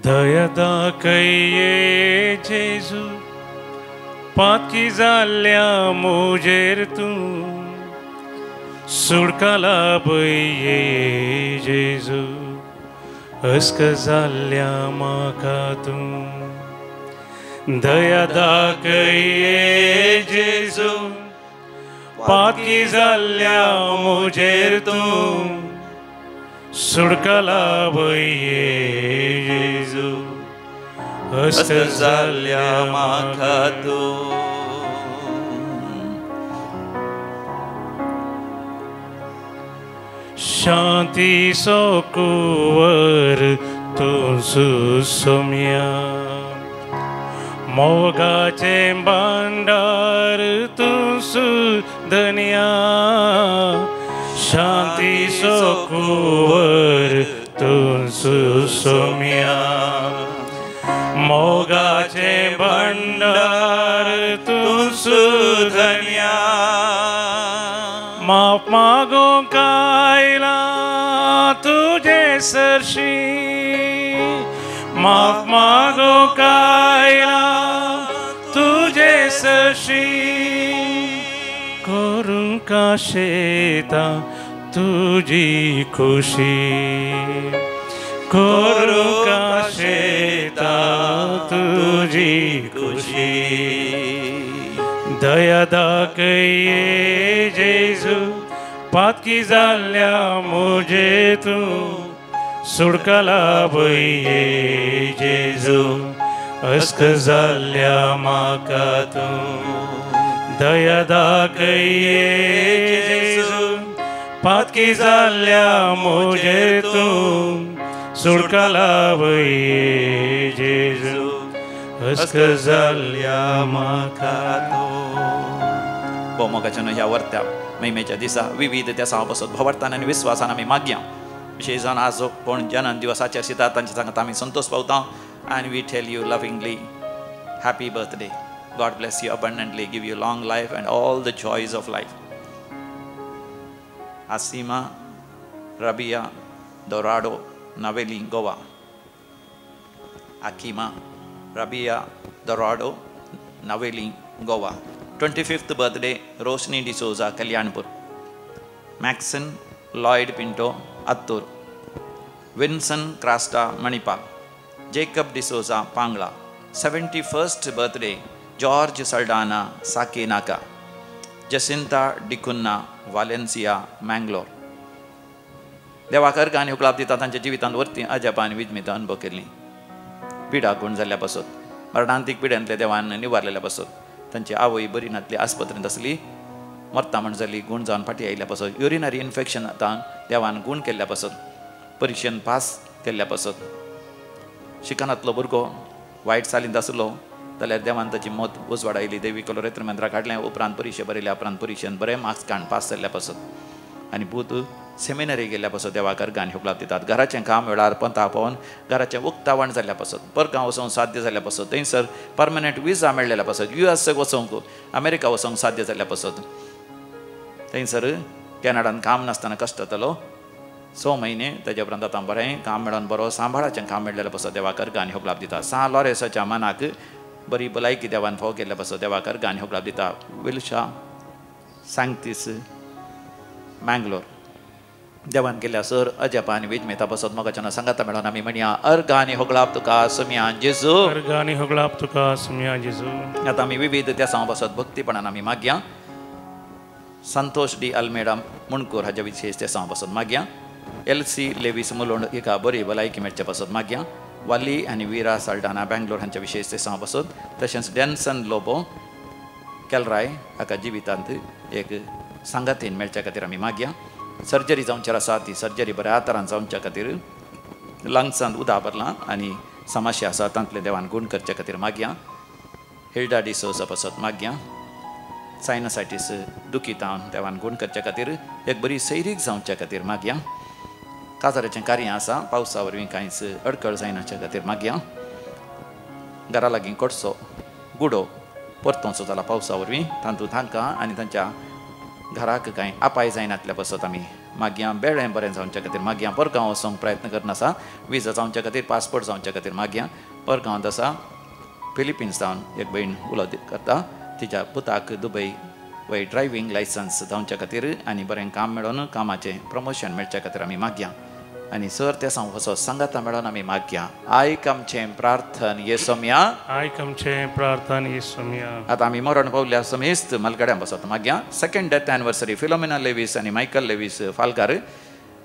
दया दाखय ये जेजू, पातकी जाल्ल्या म्हजेर तूं सुटकाला बय ये जेजू, अस्कस जाल्ल्या म्हाका तूं. दया दाखय ये जेजू, पातकी जाल्ल्या म्हजेर तूं सुटकाला बय ये जेजू, अस्कस जाल्ल्या म्हाका तूं. शांती सो कुंवर तूं सुसोम्या, मोगाचें भांडार तूं सुधन्या. शांती सो कुंवर तूं सुसोम्या, मोगाचें भांडार तूं सुधन्या. माफ मागूंक आयला तुजे सरशी, माफ मागूंक आयला तुजे सरशी, करूंक आशेता तुजी खुशी, करूंक आशेता तुजी खुशी. दया दाखय ये जेजू, पातकी जाल्ल्या म्हजेर तूं सुटकाला बय ये जेजू, अस्कस जाल्ल्या म्हाका तूं. दया दाखय ये जेजू, पातकी जाल्ल्या म्हजेर तूं सुटकाला बय ये जेजू, अस्कस जाल्ल्या म्हाका तूं. मोगाच्यान ह्या वर्त्या महिमेच्या दिसा विविध त्या सावा पासत भवार्थान आनी विस्वासान आमी मागया. विशेष जावन आज कोण जनन दिवस आचरिता तांच्या सांगात आमी संतोष पावता. And we tell you lovingly happy birthday. God bless you abundantly, give you long life and all the joys of life. Asima Rabia Dorado, Navelim, Goa. Akima Rabia Dorado, Navelim, Goa. 25th birthday Roshni D'Souza, Kalyanpur. Maxon Lloyd Pinto, Attur. Vinson Crasta, Manipal. Jacob D'Souza, Pangla. 71st birthday George Saldana, Sakinaka. Jacinta D'Cunha, Valencia, Mangalore. देवाक अर्घ आनी उकळाप दिता तांच्या जिवितांत वरती अजापां आनी विजमितां अनुभव केल्ली. पिडा गूण जाल्ल्या पासत मरणांतीक पिड्यांतले देवान निवारलेल्या पासत तांची आवय बरी नातली आस्पत्रेंत आसली मरता म्हण जाली गूण जावन फाटीं आयिल्ल्या पासत युरिनरी इन्फेक्शन आतां देवान गूण केल्ल्या पासत परिक्षेन पास केल्ल्या पासत शिकनातलो भुरगो वायट चालींत आसलो जाल्यार देवान ताची मत उजवाड आयली देवी कोलोरेत्र मेंद्रा काडलें उपरांत परिक्षा बरयल्या उपरांत परिक्षेन बरें मार्क्स काडून पास जाल्ल्या पासत आनी पूत सेमिनरी गेल्ल्या पासत देवाक अर्गान होगलाप दितात घराचें काम वेळार पंता पावोवन घराचें उक्तावण जाल्ल्या पासत परगांव वचोंक साध्य जाल्ल्या पासत थंयसर परमनंट विजा मेळ्ळेल्या पासत यू एस वचोंक अमेरिका वचोंक साध्य जाल्ल्या पासत थंयसर कॅनडान काम नासतना कश्ट जातालो 6 म्हयने ताज्या उपरांत आतां बरें काम मेळोन बरो सांबाळाचें काम मेळ्ळेलें पासत देवाक अर्गान होगलाप दिता सा लॉरेसाच्या मनाक बरी भलायकी देवान फावो केल्ल्या पासत देवाक अर्गान होगलाप दिता विलशा सांगतीस मँगलोर देवान केल्या सर अजापा आनी विजमेता पासत मोगाच्यान सांगाता मेळोन आमी म्हणया अर्गानी होगलाप तुका समिया जेजू अर्गानी होगलाप तुका समिया जेजू. आतां आमी विविध त्या पासत भक्तीपणान आमी मागया संतोष डी अल्मेडा मुणकूर हाज्या विशेष त्या पासत मागया एल सी लेवीस मुलोंड हिका बरी भलायकी मेळचे पासत मागया वाली आनी विरा साल्डाना बेंगलोर हांच्या विशेष ते पासत तशेंच डॅन्सन लोबो केलराय हाका जिवितांत एक सांगातीन मेळच्या खातीर आमी मागया सर्जरी जावचेर आसा ती सर्जरी बऱ्या तरान जावच्या खातीर लंग्सांत उदक भरलां आनी समस्या आसा तांतले देवान गूण करच्या खातीर मागया हिल्डा डिसोजा पासत मागया सायनसायटीस दुखितान देवान गूण करच्या खातीर एक बरी सैरीक जावच्या खातीर मागया काजाराचें कार्य आसा पावसा वरवीं कांयच अडकळ जायनाच्या खातीर मागया घरा लागीं कोटसो गुडो परतोवचो जाला पावसा वरवीं तातूंत तांकां आनी तांच्या घराक कांय अपाय जायनातल्या पासत आमी मागया बेळें बरें जावच्या खातीर मागया परगांव वचोंक प्रयत्न करना आसा विजा जावच्या खातीर पासपोर्ट जावच्या खातीर मागया परगांवांत आसा फिलिपिन्स जावन एक भयण उलो करता तिच्या पुताक दुबय वय ड्रायव्हींग लायसन्स जावच्या खातीर आनी बरें काम मेळोन कामाचें प्रमोशन मेळच्या खातीर आमी मागया आनी सर ते असो सांगाता मेळोन आमी मागया आयक आमचें प्रार्थन येसोमया आयक आमचें प्रार्थन येसोमया. आतां आमी मरण पावल्या समेस्त मलगड्यां बसत मागया second death anniversary Philomena Lewis आनी मायकल लेवीस फालकार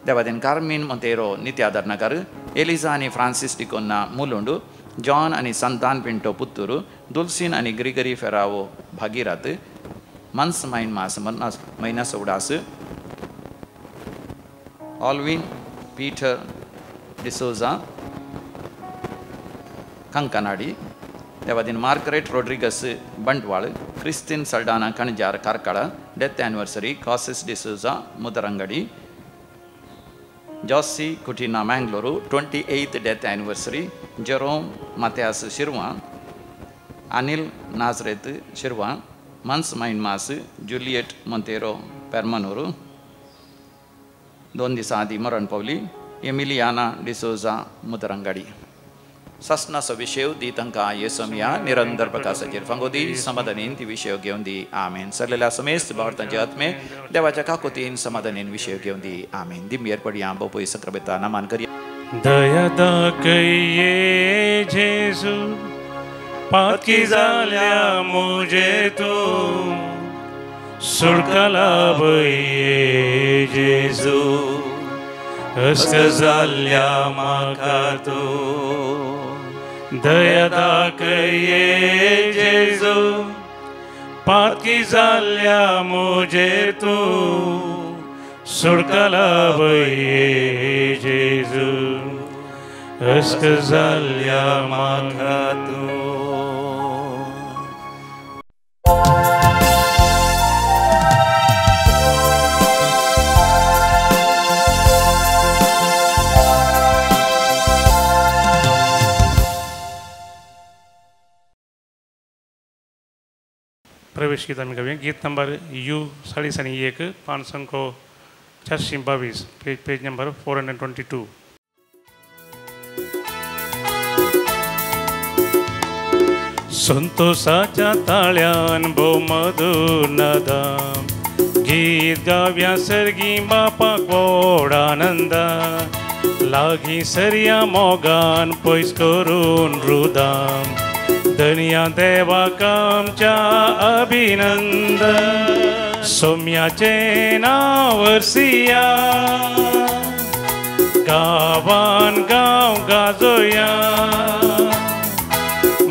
देवादीन कार्मीन मोंतेरो नित्यादर नगर एलिजा आनी फ्रांसीस डिकोन्ना मुलुंड जॉन आनी संतान पिंटो पुत्तूर दुलसीन आनी ग्रिगरी फेरावो भागीरात मन्स मायन मास म्हयना सोवडास ऑलवीन पीटर डिसोजा कंकनाडी देवादीन Margaret Rodrigues Bantwal Christine Saldanha Kanjar Karkala death anniversary Cassis D'Souza Mudarangadi Josie Coutinho Mangalore 28th death anniversary Jerome Mathias Shirva Anil Nazareth Shirva Mons mine mass Juliet Monteiro Permanur 2 दिसां आदीं मरण पावली एमिलियाना डिसोजा मुदरंगाडी सासनाचो विशेव दी तांकां येसोमया निरंतर प्रकाशाचेर फांगो दी समाधानीन ती विशय घेवन दी आमेन. सरलेल्या समेस्त भावार्थांचे आत्मे देवाच्या काकोतीन समाधानीन विशय घेवन दी आमेन. दिमयेर पडया बोपय सक्रबेता नामान करया. दया दाखय जेजू पातकी जाल्या मुजे तूं सुडकाला बये जेजू अस्क जाल्या म्हाका तूं दया दाखय जेजू पातकी जाल्या मुजे तूं सुडकाला बये जेजू अस्क जाल्या म्हाका तूं. प्रवेश गीत आमी गावया. गीत नंबर you 41 522 page number 422. संतोषाच्या ताळ्यान भोव मधुर नादान गीत गावया सर्गी बापाक व्हड आनंदान लागीं सरया मोगान पयस करून रुदान धनया देवाक आमच्या अभिनंदन सोम्याचें नांव वर्सिया गांवान गांव गाजोया.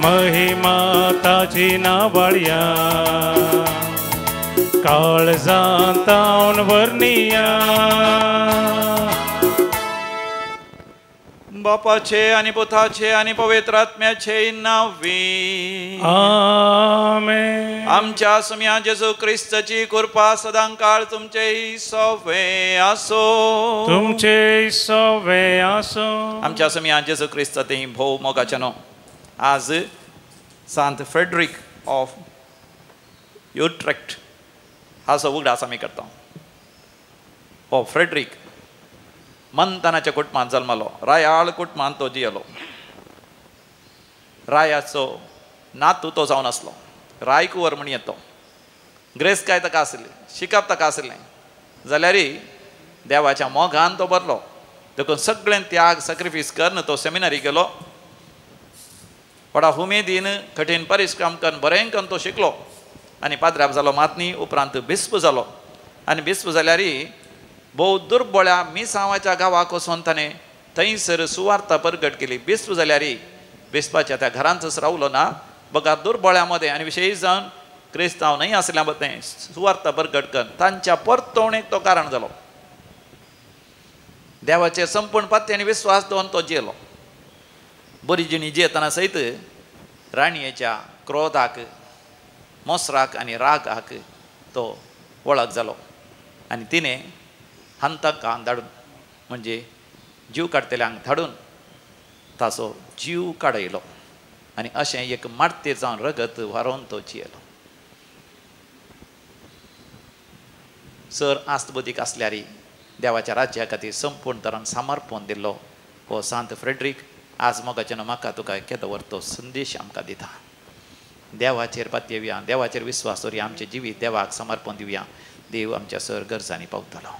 महिमा ताजी नावाळया काळजांतावन वर्णिया. बापाचे आनी पुताचे आनी पवित्र आत्म्याचे नांवी आमेन. आमच्या सुम्या जेजू क्रिस्ताची कृपा सदांकाळ तुमचे सवे आसो. तुमचे सवे आसो. आमच्या सुम्या जेजू क्रिस्ता ते भोव मोगाचे न्हू आज सांत फ्रेडरीक ऑफ युट्रेक्ट हाचो उगडास आमी करता. हो फ्रेडरीक मंतानाच्या कुटुंबांत जल्मलो. रायाळ कुटुंबांत तो जियेलो. रायाचो नातू तो जावन आसलो. रायकुवर म्हण येतो. ग्रेसकाय ताका आसली, शिकप ताका आसलें, जाल्यार देवाच्या मोगान तो भरलो. देखून सगळें त्याग सॅक्रिफायस करून तो सेमिनारी गेलो. व्हडा उमेदीन कठीण परिश्रम करून बरें करून तो शिकलो आनी पाद्राप जालो मातनी. उपरांत बिस्प जालो आनी बिस्प जाल्यार भोव दुर्बळ्या मिसांवाच्या गांवाक वचून ताणें थंयसर सुवार्ता परगट केली. बिस्प जाल्यार बिस्पाच्या त्या घरांतच रावलो ना, बघा दुर्बळ्या मदें आनी विशेश जावन क्रिस्तांव न्हय आसल्या मदें सुवार्ता परगट करून तांच्या परतवणेक तो कारण जालो. देवाचेर संपूर्ण पात्य आनी विस्वास दवरून तो जियेलो. बरी जिणी जियेतना सयत राणयेच्या क्रोधाक, मोसराक आनी रागाक तो वळख जालो आनी तिणें हंतकांक धाडून म्हणजे जीव काडटल्यांक धाडून ताचो जीव काडयलो आनी अशें एक मार्तीर जावन रगत व्हारोवन तो जियेलो. सर आस्तबुदीक आसल्यार देवाच्या राज्या खातीर संपूर्ण तरान समर्पण दिल्लो हो सांत फ्रेडरीक आज मोगाचें म्हाका तुका केदो व्हर तो संदेश आमकां दिता. देवाचेर पातयेवया, देवाचेर विस्वास दवरुया, आमचें जिवीत देवाक समर्पण दिवया. देव आमच्या सर गरजांनी पावतलो.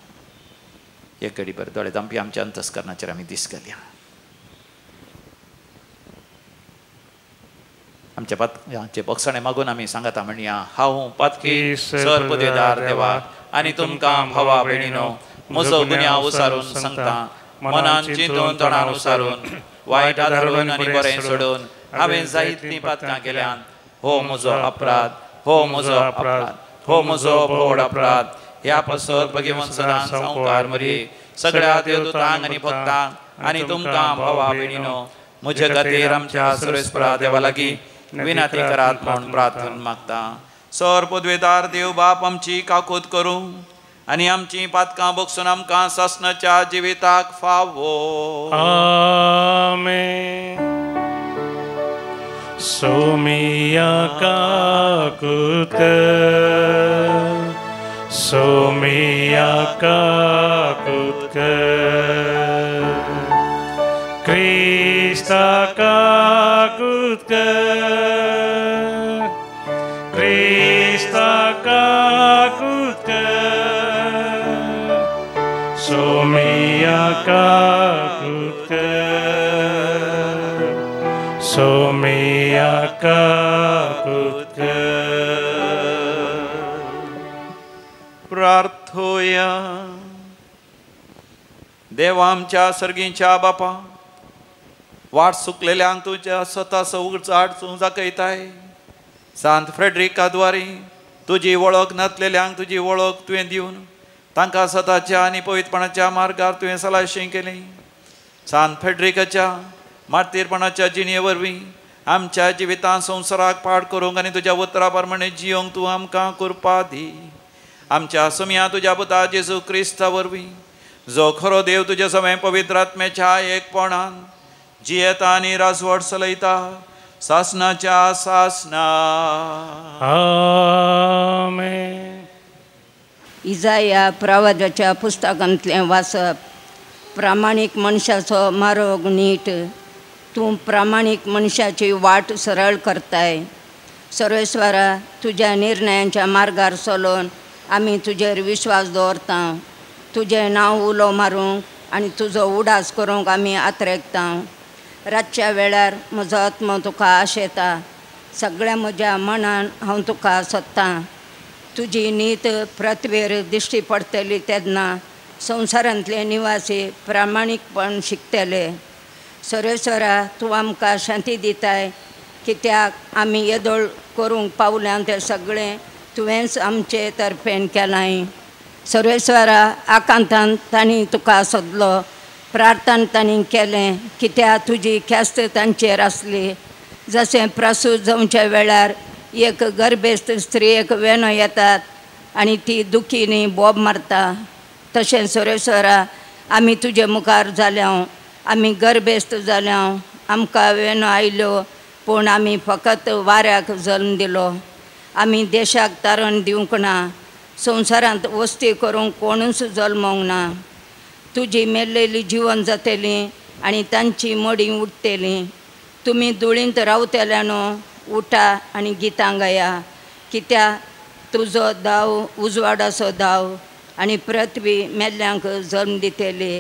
एक घडी बरें दोळे धांपी आमच्या अंतस्करणाचेर आमी दीस घालया. आमच्या पातकांचे बक्षाणे मागून आमी सांगता म्हणया, हांव पातकी सर पदवेदार देवा आनी तुमकां भावा भयणीनो म्हजो गुन्यांव उसारून सांगता. मनान चिंतून तोंडान उसारून वायट आदारून आनी बरें सोडून हांवें जायतीं पातकां केल्यान. हो म्हजो अपराध, हो म्हजो अपराध, हो म्हजो व्हड अपराध. ह्या पासत भगवंत सदां संवकार मरी सगळ्या देवदूतांक आनी भक्तांक आनी तुमकां भावा भयणीनो म्हजे खातीर आमच्या सर्वेस्परा देवा लागीं विनंती करात म्हूण प्रार्थना मागता. सर पदवेदार देव बाप आमची काकूत करूं आनी आमची पातकां बगसून आमकां सासणाच्या जिविताक फावो. आमेन. सोमिया काकूत, सोमिया काकूत, क्रिस्ता काकूत, क्रिस्ता काकूत, सोमिया काकूत, सोमिया काकूत. प्रार्थोया. देवा आमच्या सर्गीच्या बापा, वाट सुकलेल्यांक तुज्या स्वता उगचाड तूं दाखयताय. सांत फ्रेडरिका द्वारी तुजी वळख नातलेल्यांक तुजी वळख तुवें दिवन तांकां सताच्या आनी पवित्रपणाच्या मार्गार तुवें सलाशी केली. सांत फ्रेडरिकाच्या मार्तीरपणाच्या जिणे वरवीं आमच्या जिवितांत संवसाराक पाड करूंक आनी तुज्या उतरा प्रमाणे जियोंक तूं आमकां कृपा दी. आमच्या सुमया तुज्या पुता जेजू क्रिस्ता वरवीं जो खरो देव तुज्या समें पवित्र आत्म्याच्या एकपणान जियेता आनी राजवट चलयता सासनाच्या सासना. आमेन. इजाया प्रवादाच्या पुस्तकांतलें वाचप. प्रामाणीक मनशाचो मार्ग नीट, तूं प्रामाणीक मनशाची वाट सरळ करताय. सर्वेस्वरा, तुज्या निर्णयांच्या मार्गार चलोवन आमी तुजेर विश्वास दवरता. तुजें नांव उलो मारूंक आनी तुजो उडास करूंक आमी आत्रेकता. रातच्या वेळार म्हजो आत्मो तुका आशेता, सगळ्या म्हज्या मनान हांव तुका सोदतां. तुजी नीत पृथ्वेर दिश्टी पडटली तेन्ना संवसारांतले निवासी प्रामाणीकपण शिकतले. सर्वेस्वरा, तूं आमकां शांती दिताय कित्याक आमी येदोळ करूंक पावल्यान तें सगळें तुवेंच आमचे तर्फेन केलां. सर्वेस्वरा आकांतान तांणी तुका सोदलो, प्रार्थना तांणी केलें कित्याक तुजी ख्यास्त तांचेर आसली. जशें प्रसूत जावच्या वेळार एक गर्भेस्त स्त्रियेक वेणो येतात आनी ती दुखीनी बोब मारता, तशें सर्वेस्वरा आमी तुजे मुखार जाल्या, आमी गर्भेस्त जाल्या, आमकां वेणो आयल्यो पूण आमी फकत वाऱ्याक जल्म दिलो. आमी देशाक तारण दिवंक ना, संवसारांत वस्ती करूंक कोणूच जल्मोंक ना. तुजी मेल्लेली जिवन जातली आनी तांची मडीं उठतलीं. तुमी धुळींत रावतल्या न्हू, उठा आनी गितां गाया, कित्याक तुजो दाव उजवाडाचो दाव आनी पृथ्वी मेल्ल्यांक जल्म दितली.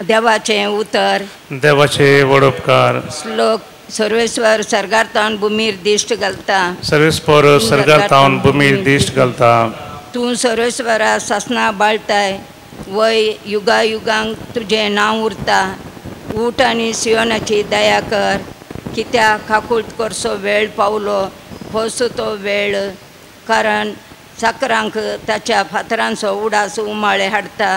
देवाचें उतर. देवाचे व्हड उपकार. श्लोक. सर्वेस्वर सर्गार भूमीर दिश्ट घालता. सर्वेस्वर सर्गार भूमीर दिश्ट घालता. तूं सर्वेस्वरा सासना बाळताय, वय युगा युगांक तुजें नांव उरता. उठ आनी सियोनाची दया कर, कित्याक काकूट करचो वेळ पावलो, होसो तो वेळ. कारण चाकरांक ताच्या फातरांचो उडास उमाळे हाडटा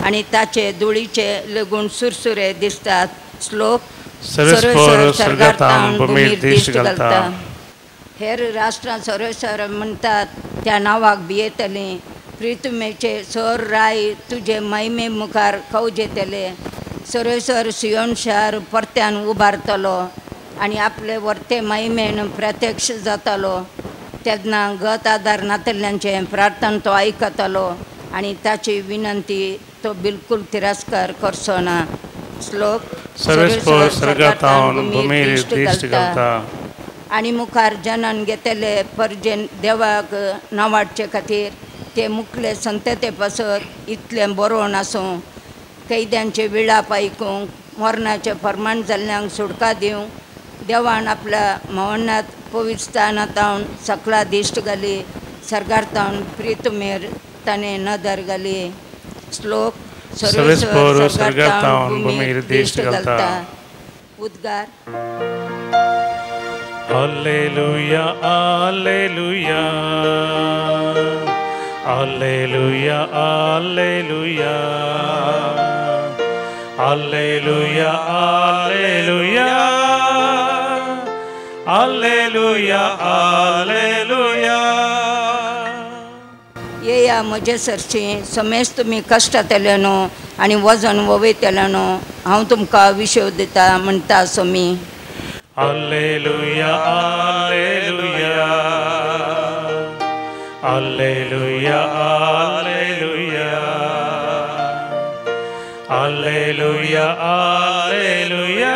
आनी ताचे धुळीचे लगून सुरसुरे दिसतात. श्लोक. सर्वेस्वर सर्गार भूमीर दिश्ट घालता. हेर राष्ट्रां सर्वेस्वर म्हणटात त्या नांवाक भियेतलीं. प्रितुमेचे सर राय तुजे महिमे मुखार कवजेतले. सर्वेस्वर सियोन शार परत्यान उबारतलो आनी आपले वर्ते महिमेन प्रत्यक्ष जातलो. तेन्ना गत आदार नातल्यांचें प्रार्थना तो आयकतलो आनी ताची विनंती तो बिलकुल तिरस्कार करचो ना. श्लोक. सर्वेस्वर सर्गार भूमीर दिश्ट घालता. आनी मुखार जनन घेतले परजेन देवाक नांवाडचे खातीर ते मुखले संतते पासत इतलें बरोवन आसूं. कैद्यांचे विळाप आयकूंक, मरणाचें फर्माण जाल्ल्यांक सुटका दिवंक देवान आपल्या मौनात पवित्रस्थानांत सकला दिश्ट घाली, सर्गार तावन प्रितुमेर ताणें नदर घाली. श्लोक. सर्वेस्पर सर्गार भूमीर दिश्ट घालता. उद्गार. Hallelujah, hallelujah, hallelujah, hallelujah, hallelujah, hallelujah, hallelujah, hallelujah. येया म्हजे सरशी समेज तुमी कश्टांतले न्हू आनी वजन वयतले न्हू, हांव तुमकां विशव दिता म्हणटा Somi. Hallelujah, hallelujah, hallelujah, hallelujah, hallelujah, hallelujah,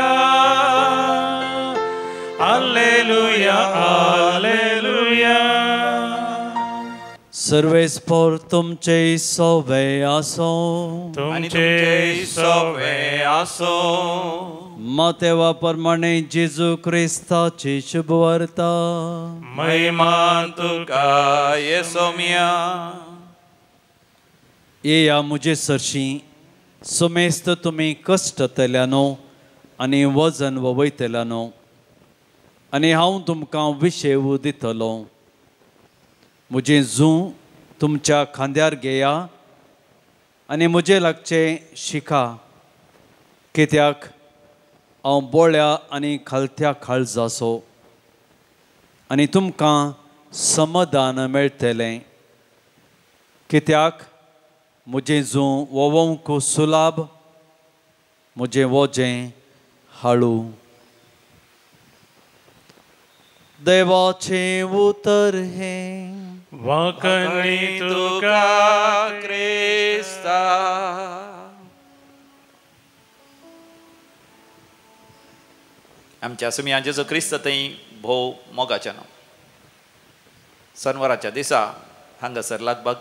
hallelujah, hallelujah. सर्वेस्पर तुमचे सोवे आसो. तुमचे सोवे आसो. मातेवा प्रमाणे जेजू क्रिस्ताची शुभवार्ता. महिमा तुका येसोमिया. येया म्हजे सरशी समेस्त तुमी कश्टतल्यानो आनी वजन वयतल्यानो आनी हांव तुमकां विशेव दितलो. म्हजें जूं तुमच्या खांद्यार घेया आनी म्हजे लागचें शिका, कित्याक हांव बोळ्या आनी खालत्या काळजाचो आनी तुमकां समाधान मेळटलें. कित्याक म्हजें जूं वोवंक सुलाभ, म्हजें वजें हाळू. देवाचें उतर हें. वाकणी तुका क्रिस्ता. आमच्या सुमया जेजू क्रिस्त थंय भोव मोगाचें नांव. सनवाराच्या दिसा हांगासर लगभग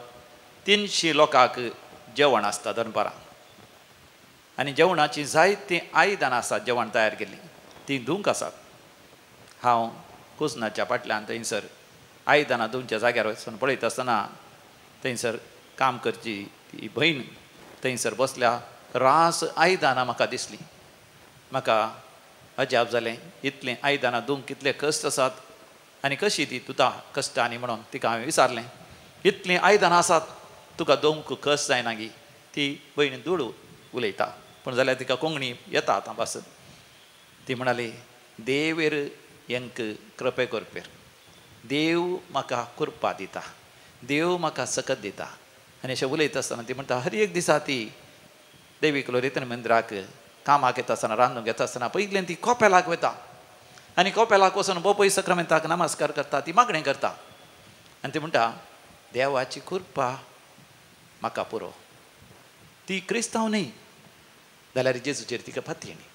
300 लोकांक जेवण आसता दनपारां आनी जेवणाची जायतीं आयदनां आसात, जेवण तयार केल्लीं तीं धुवंक आसात. हांव कुजनाच्या फाटल्यान थंयसर आयदनां धुवच्या जाग्यार वचून पळयता आसतना थंयसर काम करची ती भयण थंयसर बसल्या, रास आयदनां म्हाका दिसली. म्हाका अजाप जालें, इतलें आयदनां धुवंक कितले कश्ट आसात आनी कशी ती तुता कश्टांनी म्हणून तिका हांवें विचारलें, इतलीं आयदनां आसात तुका धुवंक कश्ट जायना गी? ती भयणी दुडू उलयता पूण जाल्यार तिका कोंकणी येता आतां पासून. ती म्हणाली, देवेर हेंक कृपे करपेर, देव म्हाका कृपा दिता, देव म्हाका सकत दिता. आनी अशें उलयता आसतना ती म्हणटा, हर एक दिसा ती देवीक लोरेतन मंदिराक कामाक येता आसतना, रांदूंक येता आसतना पयलें ती कोपेलाक वता आनी कोपेलाक वचून बोपय सक्रामेंताक नमस्कार करता, ती मागणें करता आनी ती म्हणटा, देवाची कृपा म्हाका पुरो. ती क्रिस्तांव न्ही जाल्यार जेजूचेर तिका फातयेणी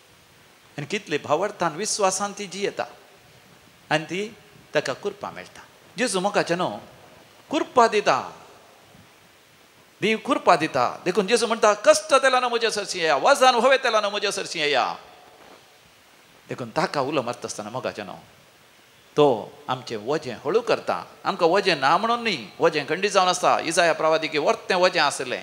आनी कितले भावार्थान विस्वासान ती जियेता आनी ती ताका कृपा मेळटा. जेजू मोगाचें न्हू कृपा दिता, देव कृपा दिता. देखून जेजू म्हणटा, कश्ट तेला न्हू म्हज्या सरशी येया, वजन होवे तेला न्हू म्हज्या सरशी येया. देखून ताका उलो मारता आसतना मोगाचें न्हू तो आमचें वजें हळू करता. आमकां वजें ना म्हणून न्ही, वजें खंडीत जावन आसता. इजाया प्रवादीकी वर्तें वजें आसलें,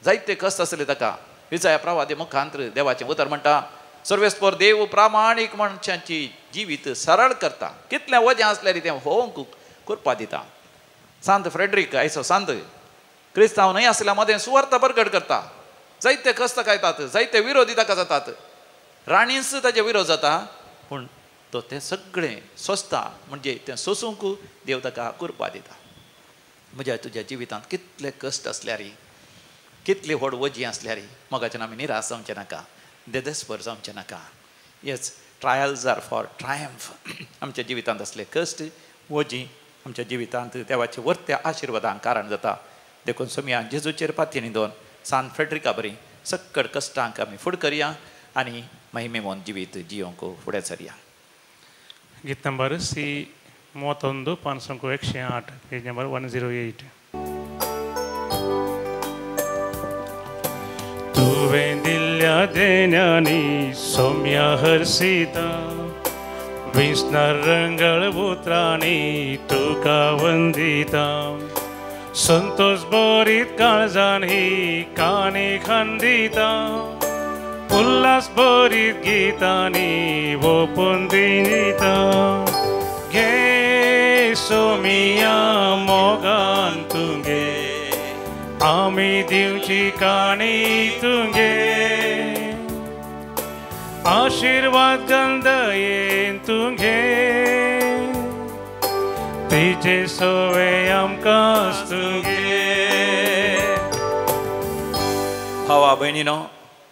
जायते कश्ट आसले ताका. इजाया प्रवादी मुखांत्र देवाचें उतर म्हणटा, सर्वेस्पर देव प्रामाणीक मनशांची जिवीत सरळ करता. कितलें वजें आसल्यार तें होवंक कृपा दिता. सांत फ्रेडरीक आयचो सांत क्रिस्तांव न्हय आसल्या मदें सुवार्थ परगट करता. जायते कश्ट कायतात, जायते विरोधी ताका जातात, राणीच ताजे विरोध जाता, पूण तो तें सगळें सोंसता. म्हणजे तें सोंसूंक देव ताका कृपा दिता. म्हज्या तुज्या जिवितांत कितले कश्ट आसल्यार, कितली व्हड वजीं आसल्यार मोगाच्यान आमी निराश जावचें नाका, देदेस्पर जावचें नाका. Yes, trials are for triumph. आमच्या जिवितांत आसले कश्ट वजीं आमच्या जिवितांत देवाच्या वर्त्या आशिर्वादांक कारण जाता. देखून सोमया जेजूचेर पातयेनी दोन सांत फ्रेडरिका बरी सक्कड कश्टांक आमी फुड करया आनी महिमेमोन जिवीत जियोंक फुडें सरया. गीत नंबर सी 31 508, पेज नंबर 108. तुवें दिल्ल्या देण्यांनी सोम्या हर्षिता, विष्णर रंगळ उतरांनी तुका वंदिता, संतोष भरीत काळजान ही काणी खंदिता, उल्हास भरीत गितांनी ओपून दिता, घे सोमिया मोगान तुगे, आमी दिवची काणी तुगे, आशिर्वाद गंदयेन तुगे, तिजे सोवे आमकां तुगे. भावा भयणीनो,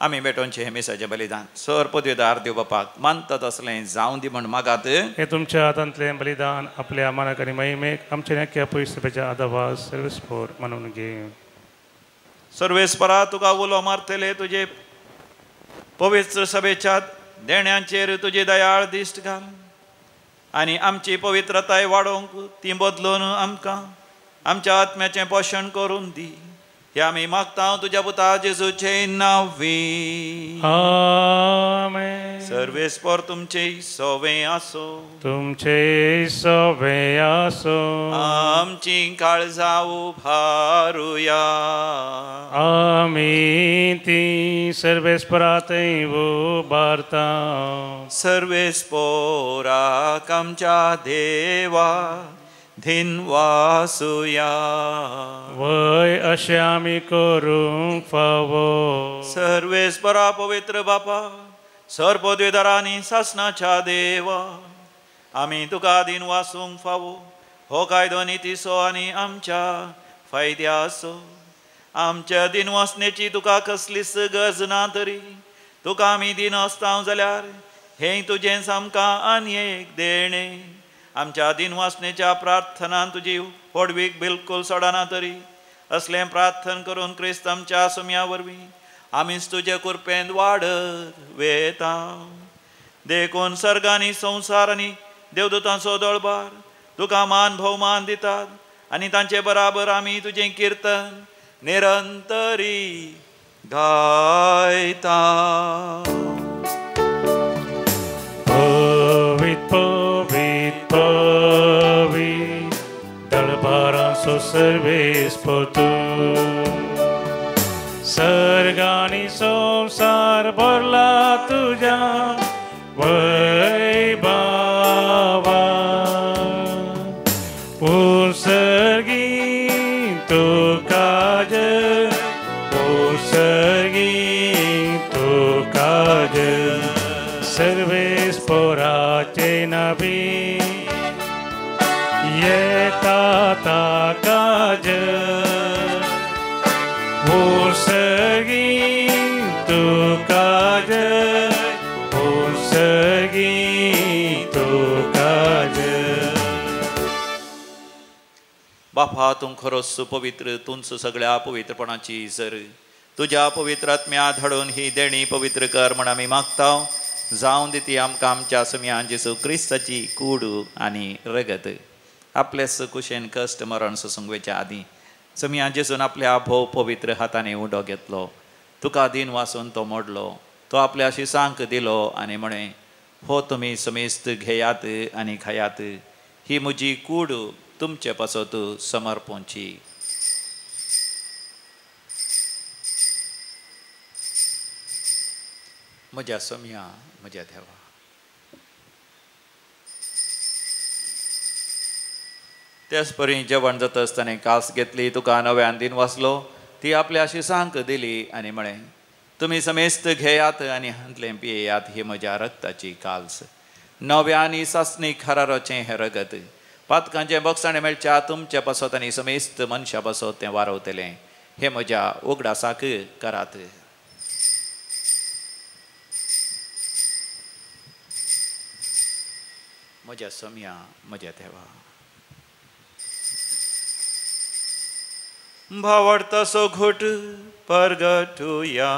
आमी भेटोवचें हें मिसाचें बलिदान सर पदवेदार देव बापाक मानतात असलें जावं दी म्हण मागात. हे तुमच्या हातांतलें बलिदान आपल्या मानाक आनी महिमेक आमच्या नक्या पयसुपेच्या आदावास सर्वेस्पोर म्हणून घे. सर्वेस्परा तुका उलो मारतले तुजे पवित्र सभेच्या देण्यांचेर तुजी दयाळ दिश्ट घाल आनी आमची पवित्रताय वाडोवंक ती बदलून आमकां आमच्या आत्म्याचें पोशण करून दी. हे आमी मागता तुज्या पुता जेजूचे नांवी. आमेन. सर्वेस्पर तुमचे सोवे आसो, तुमचे सोवे आसो. आमची काळजां उभारुया, आमी ती सर्वेस्परा थंय उबारता. सर्वेस्पोराक आमच्या देवा धिनवासुया, वय अशें आमी करूंक फावो. सर्वेस्परा पवित्र बापा, सर पदवेदारांनी सासणाच्या देवा, आमी तुका दिनवासूंक फावो. हो कायदो नितीचो आनी आमच्या फायद्याचो. आमच्या दिनवासनेची तुका कसलीच गरज ना तरी तुका आमी दिनवासता जाल्यार हें तुजेंच आमकां आनी एक देणें. आमच्या दिनवासनेच्या प्रार्थनान तुजी होडवीक बिलकुल सोडना तरी असलें प्रार्थन करून क्रिस्त आमच्या सुम्या वरवीं आमीच तुजे कृपेंत वाडत वेता. देखून सर्गांनी संवसारांनी देवदूतांचो दळबार तुका मान भोवमान दितात आनी तांचे बराबर आमी तुजें किर्तन निरंतरी गायता. पवित पवित पवित दळबारांचो सर्वेस्पर तूं, सर्गांनी संवसार भरला तुज्या वैभवा उसर्गी तुका जय उसर्गी तुका जय सर्वेस पोराचे नबी येता ताका जय उसर्गी तुका जय उसर्गी तुका जय। बापा तूं खरोच पवित्र, तूंच सगळ्या पवित्रपणाची सर, तुज्या पवित्र आत्म्या धाडून ही देणी पवित्र कर म्हण आमी मागता। जावन दी ती आमकां आमच्या सम्यान जेजू क्रिस्ताची कूड आनी रगत। आपलेच कुशेन कश्ट मरण सोसूंक वयच्या आदीं सम्यान जेजून आपल्या भोव पवित्र हातांनी उंडो घेतलो, तुका दीन वासून तो मोडलो, तो आपल्या शिसांक दिलो आनी म्हळें, हो तुमी समेस्त घेयात आनी खायात, ही म्हजी कूड तुमचे पासत समर्पणची। म्हज्या सोम्या, म्हज्या देवा, त्याच परी जेवण जाता आसतना कास घेतली, तुका नव्यान दीन वाचलो, ती आपल्या शिसांक दिली आनी म्हळें, तुमी समेस्त घेयात आनी हांतलें पियेयात, ही म्हज्या रक्ताची काल्स, नव्या आनी सासणी खराराचें हें रगत, पातकांचें बक्षाणें मेळच्या तुमचे पासत आनी समेस्त मनशां पासत तें वारवतलें, हें म्हज्या उगडासाक करात। म्हज्या सोम्या, म्हज्या देवा, भावार्थाचो घोट परगटुया।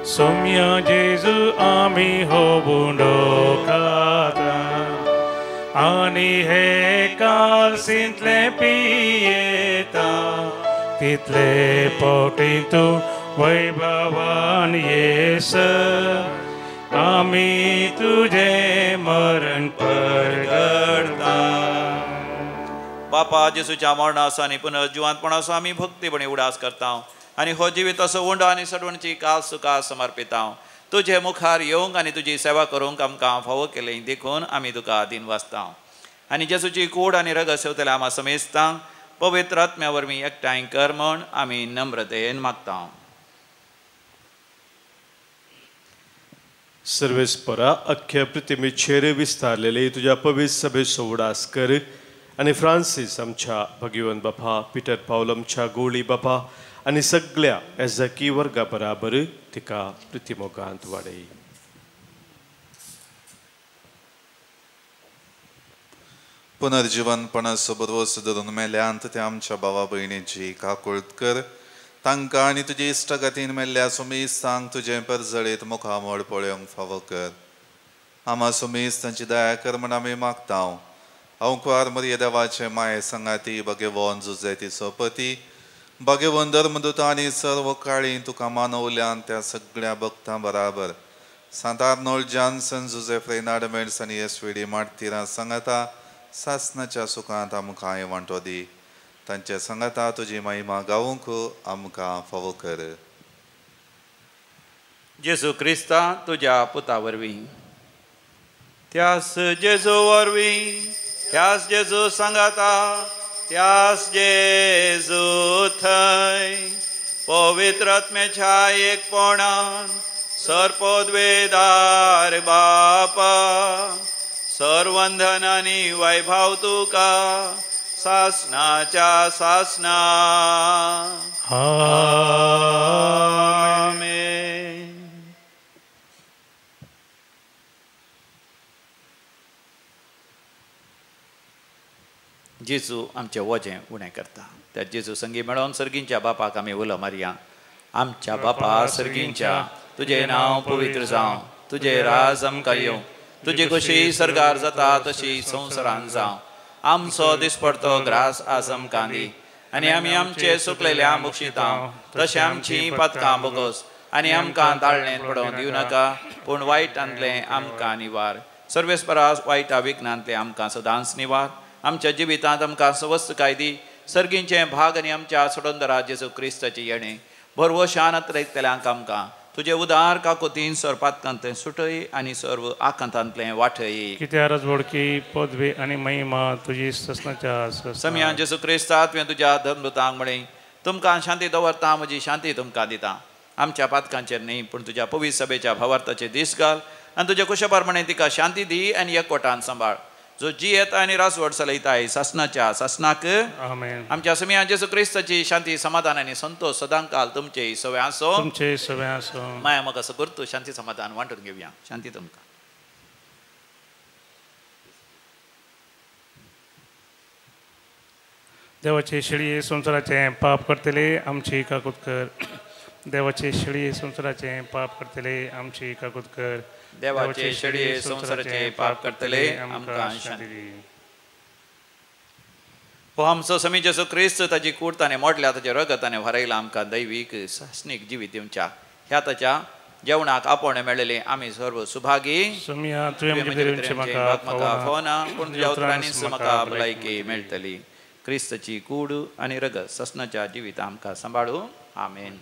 सोम्या जेजू आमी हो बुंडो खाता आनी हे कालसींतले पियेता, तितले पोटी तूं वैभवान येस, आमी तुजें मरण परगडता। बापा जेजूच्या मरणाचो आनी पुनर्जिवंतपणाचो आमी भक्तीपणी उडास करता आनी हो जिविताचो उंडो आनी सडवणची काल सुखा समर्पिता। तुजे मुखार येवंक आनी तुजी सेवा करूंक आमकां फावो केली देखून आमी तुका दीन वाचता आनी जेजूची कूड आनी रगत सेवतल्या आमा समेस्तांक पवित्र आत्म्या वरवीं एकठांय कर म्हण आमी नम्रतेन मागता। सर्वेस्परा अख्ख्या पृथ्वीचेर विस्तारलेले तुज्या पवित्र सभेचो उडास कर आनी फ्रांसीस आमच्या भगिवन बापा, पिटर पावल आमच्या गोळी बापा आनी सगळ्या एजाकी वर्गा बराबर तिका प्रितीमोगांत वाडय। पुनर्जिवनपणाचो बरवस धरून मेल्यांत त्या आमच्या भावा भयणीची काकुळत कर, तांकां आनी तुजे इश्टागतीन मेल्ल्या सुमेस्तांक तुजें परजळीत मुखामळ पळोवंक फावो कर। आमा सुमेस्त तांची दया कर म्हण आमी मागता। अंकुआर मरिये देवाचे माये संगाती भगेवन जुजेती सोपती भगेवन धर्मदूत आनी सर्व काळी तुका मानवल्यान त्या सगळ्या भक्तां बराबर सांत आर्नोल्ड जॉन्सन, जुजेफ रेनार्ड मेड्स आनी एस वी डी मार्तिरां सांगाता सासनाच्या सुखांत आमकां वांटो दी। तांच्या सांगाता तुजी महिमा गावूंक आमकां फावो कर। जेजू क्रिस्ता तुज्या पुता वरवीं, त्यास जेजू वरवीं, त्यास जेजू सांगाता, त्यास जेजू थंय पवित्र आत्म्याच्या एकपणान सर्पोद्वेदार बापा सर्वंधन आनी वैभव तुका सासनाच्या सासना। आमेन। जेजू आमचें वजें उणें करता। त्या जेजू संगी मेळोवन सर्गींच्या बापाक आमी उलो मारया। आमच्या बापा सर्गींच्या, तुजें नांव पवित्र जावं, तुजें राज आमकां येवं, तुजी कशी सर्गार जाता तशी संवसारान जावं। आमचो दिसपडतो ग्रास आज आमकां दी आनी आमी आमचे सुकलेल्या मुक्षितां तशें आमची पातकां बोगस आनी आमकां ताळणेंत पडोवंक दिवं नाका, पूण वायटांतलें आमकां निवार। सर्वेस्परास वायटा विघ्नांतलें आमकां सदांच निवार। आमच्या जिवितांत आमकां सवस्तकाय दी। सर्गींचें भाग आनी आमच्या सोडंदरा जेजू क्रिस्ताची येणें भरवशान अत्रयतल्यांक आमकां तुजे उदार काकोतीन सर्पातकांतलें सुटय आनी सर्व आकांतांतलें वाटय. कित्या राजवडकी पदवी आनी महिमा तुजी ससनाच्या समया जेजू क्रिस्ता तुवें तुज्या धर्मदूतांक म्हळें, तुमकां शांती दवरता, म्हजी शांती तुमकां दिता. आमच्या पातकांचेर न्ही पूण तुज्या पवित्र सभेच्या भावार्थाचे दीस घाल आनी तुज्या कुशा प्रमाणे तिका शांती दी आनी एकवटान सांबाळ, जो जियेता आनी राजवट चलयताय सासनाच्या सासनाक. आमेन. आमच्या समया जेजू क्रिस्ताची शांती, समाधान आनी संतोष सदांकाल तुमचे सवे आसो. तुमचे सवे आसो. माया म्हाका करतो शांती समाधान वांटून घेवया. शांती तुमकां. देवाचे शेळये संवसाराचें पाप करतले आमची काकूत कर. देवाचे शेळये संवसाराचें पाप करतले आमची काकूत कर. देवाचे शेळये संवसाराचें पाप करतले आमकां शांती दी. हो आमचो समी जेजू क्रिस्त ताजी कूड ताणें मोडल्या, ताचें रगत ताणें व्हरयलां आमकां दैवीक सासणीक जिवीत दिवच्या. ह्या ताच्या जेवणाक आपोवणें मेळ्ळें आमी सर्व सुभागी. सोम्या तुवें म्हजे म्हाका फोना पूण तुज्या उतरांनीच म्हाका भलायकी मेळटली. क्रिस्ताची कूड आनी रगत ससनाच्या जिवीत आमकां सांबाळू. आमेन.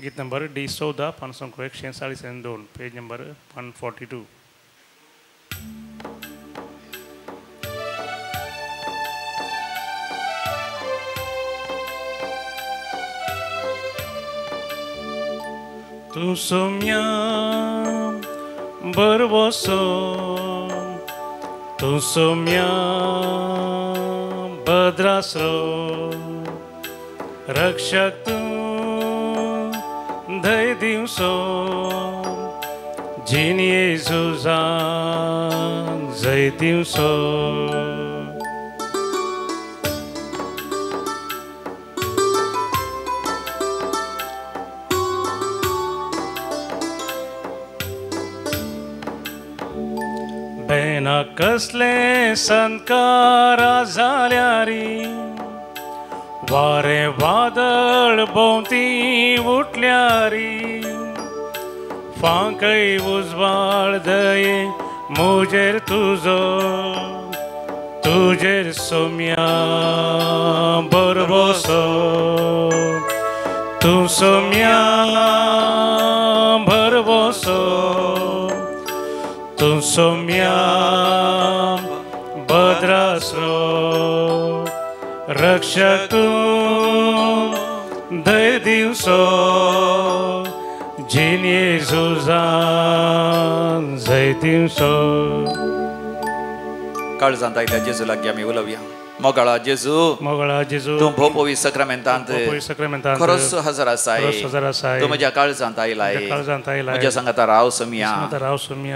गीत नंबर डी 14 542, पेज नंबर 142. तूं सोम्या बरवसो, तूं सोम्या भद्रासरो, रक्षक तूं धय दिवसो, जिणये झुजान जय दिवसो. बेना कसले संकारा जाल्यारी, वारें वादळ भोंवती उठल्यारी, फांकय उजवाड दये मुजेर तुजो, तुजेर सोम्या भरवसो, तूं सोम्या भरवसो, तूं सोम्या भद्रासरो, रक्षक तूं धय दिवसो, जिणये झुजान जय दिवसो. काळजांत आयल्या जेजू लागीं आमी उलोवया. मोगाळा जेजू, मोगाळा जेजू, तूं भोव सक्रामेंतांत खरोच हजर आसाय. तूं म्हज्या काळजांत आयलाय, म्हज्या सांगाता राव सोम्या,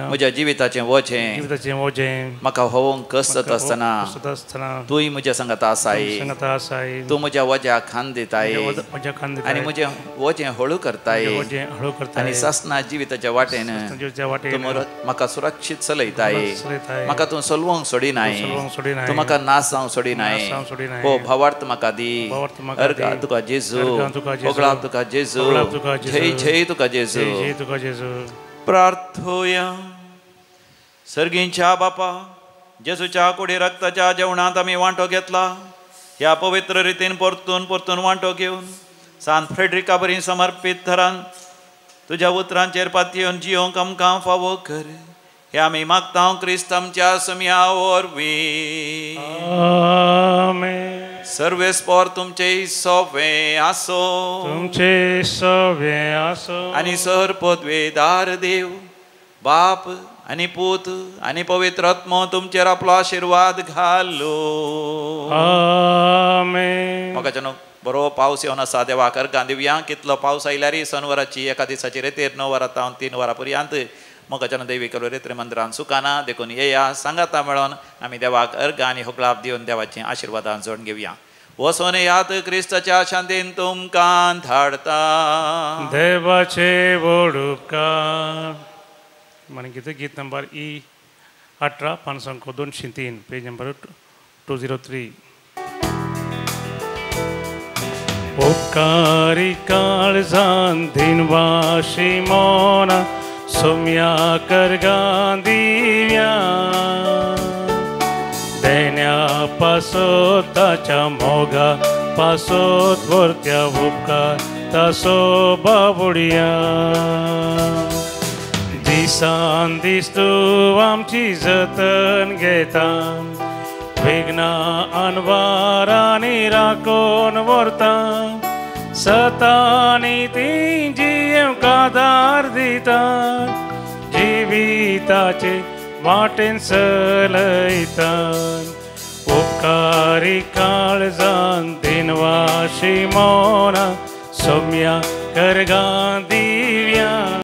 म्हज्या जिविताचें वजें म्हाका होवंक कसत आसतना तूंय म्हज्या सांगाता आसाय. तूं म्हज्या वज्याक खांद दिताय आनी म्हजें वजें हळू करताय आनी सासना जिविताच्या वाटेन तूं म्हाका सुरक्षीत चलयताय. म्हाका तूं सलवंक सोडिनाय, तूं म्हाका नास जावंक सोडिनाय. हो भावार्थ म्हाका दी. अर्घा तुका जेजू, होगळाप तुका जेजू, जय जय तुका जेजू. प्रार्थोया. सर्गींच्या बापा, जेजूच्या कुडी रक्ताच्या जेवणांत आमी वांटो घेतला. ह्या पवित्र रितीन परतून परतून वांटो घेवन सांत फ्रेड्रिका बरी समर्पीत थरान तुज्या उतरांचेर पातयेवन जियोंक आमकां फावो कर. हे आमी मागता क्रिस्त आमच्या सम्या वरवीं. आमेन. सर्वेस्पोर तुमचे सोवे आसो, तुमचे सोवे आसो. आनी सर पदवेदार देव बाप आनी पूत आनी पवित्र आत्मो तुमचेर आपलो आशिर्वाद घालो. आमेन. म्हाका बरो पावस येवन आसा. देवाक अर्गां दिवया. कितलो पावस आयल्यार सनवराची एका दिसाची रेतेर 9 वरां तावन 3 वरां पर्यंत मोगाच्यान देवी करो मंदिरान सुकाना. देखून येया सांगाता मेळोन आमी देवाक अर्गां आनी होगळाप दिवन देवाचीं आशिर्वादां जोडून घेवया. वसोन यात क्रिस्ताच्या शांतीन तुमकां धाडता. देवाचे व्हड उपकार. मागीर गीत नंबर ई 18 50203, पेज नंबर 203. उपकारी काळजान दिनवाशी मोना, सोम्या करगां दिव्या, देण्या पासोत ताच्या मोगा पासोत वरत्या उपकार दिता सोबा बुडया. दिसान दीस तूं आमची जतन घेता, विघ्ना अनवारांनी राखून व्हरता, सतानी ती जियेवंक आदार दिता, जिविताचे वाटेन चलयता. उपकारी काळजान दिनवाशी मोना सोम्या करगा दी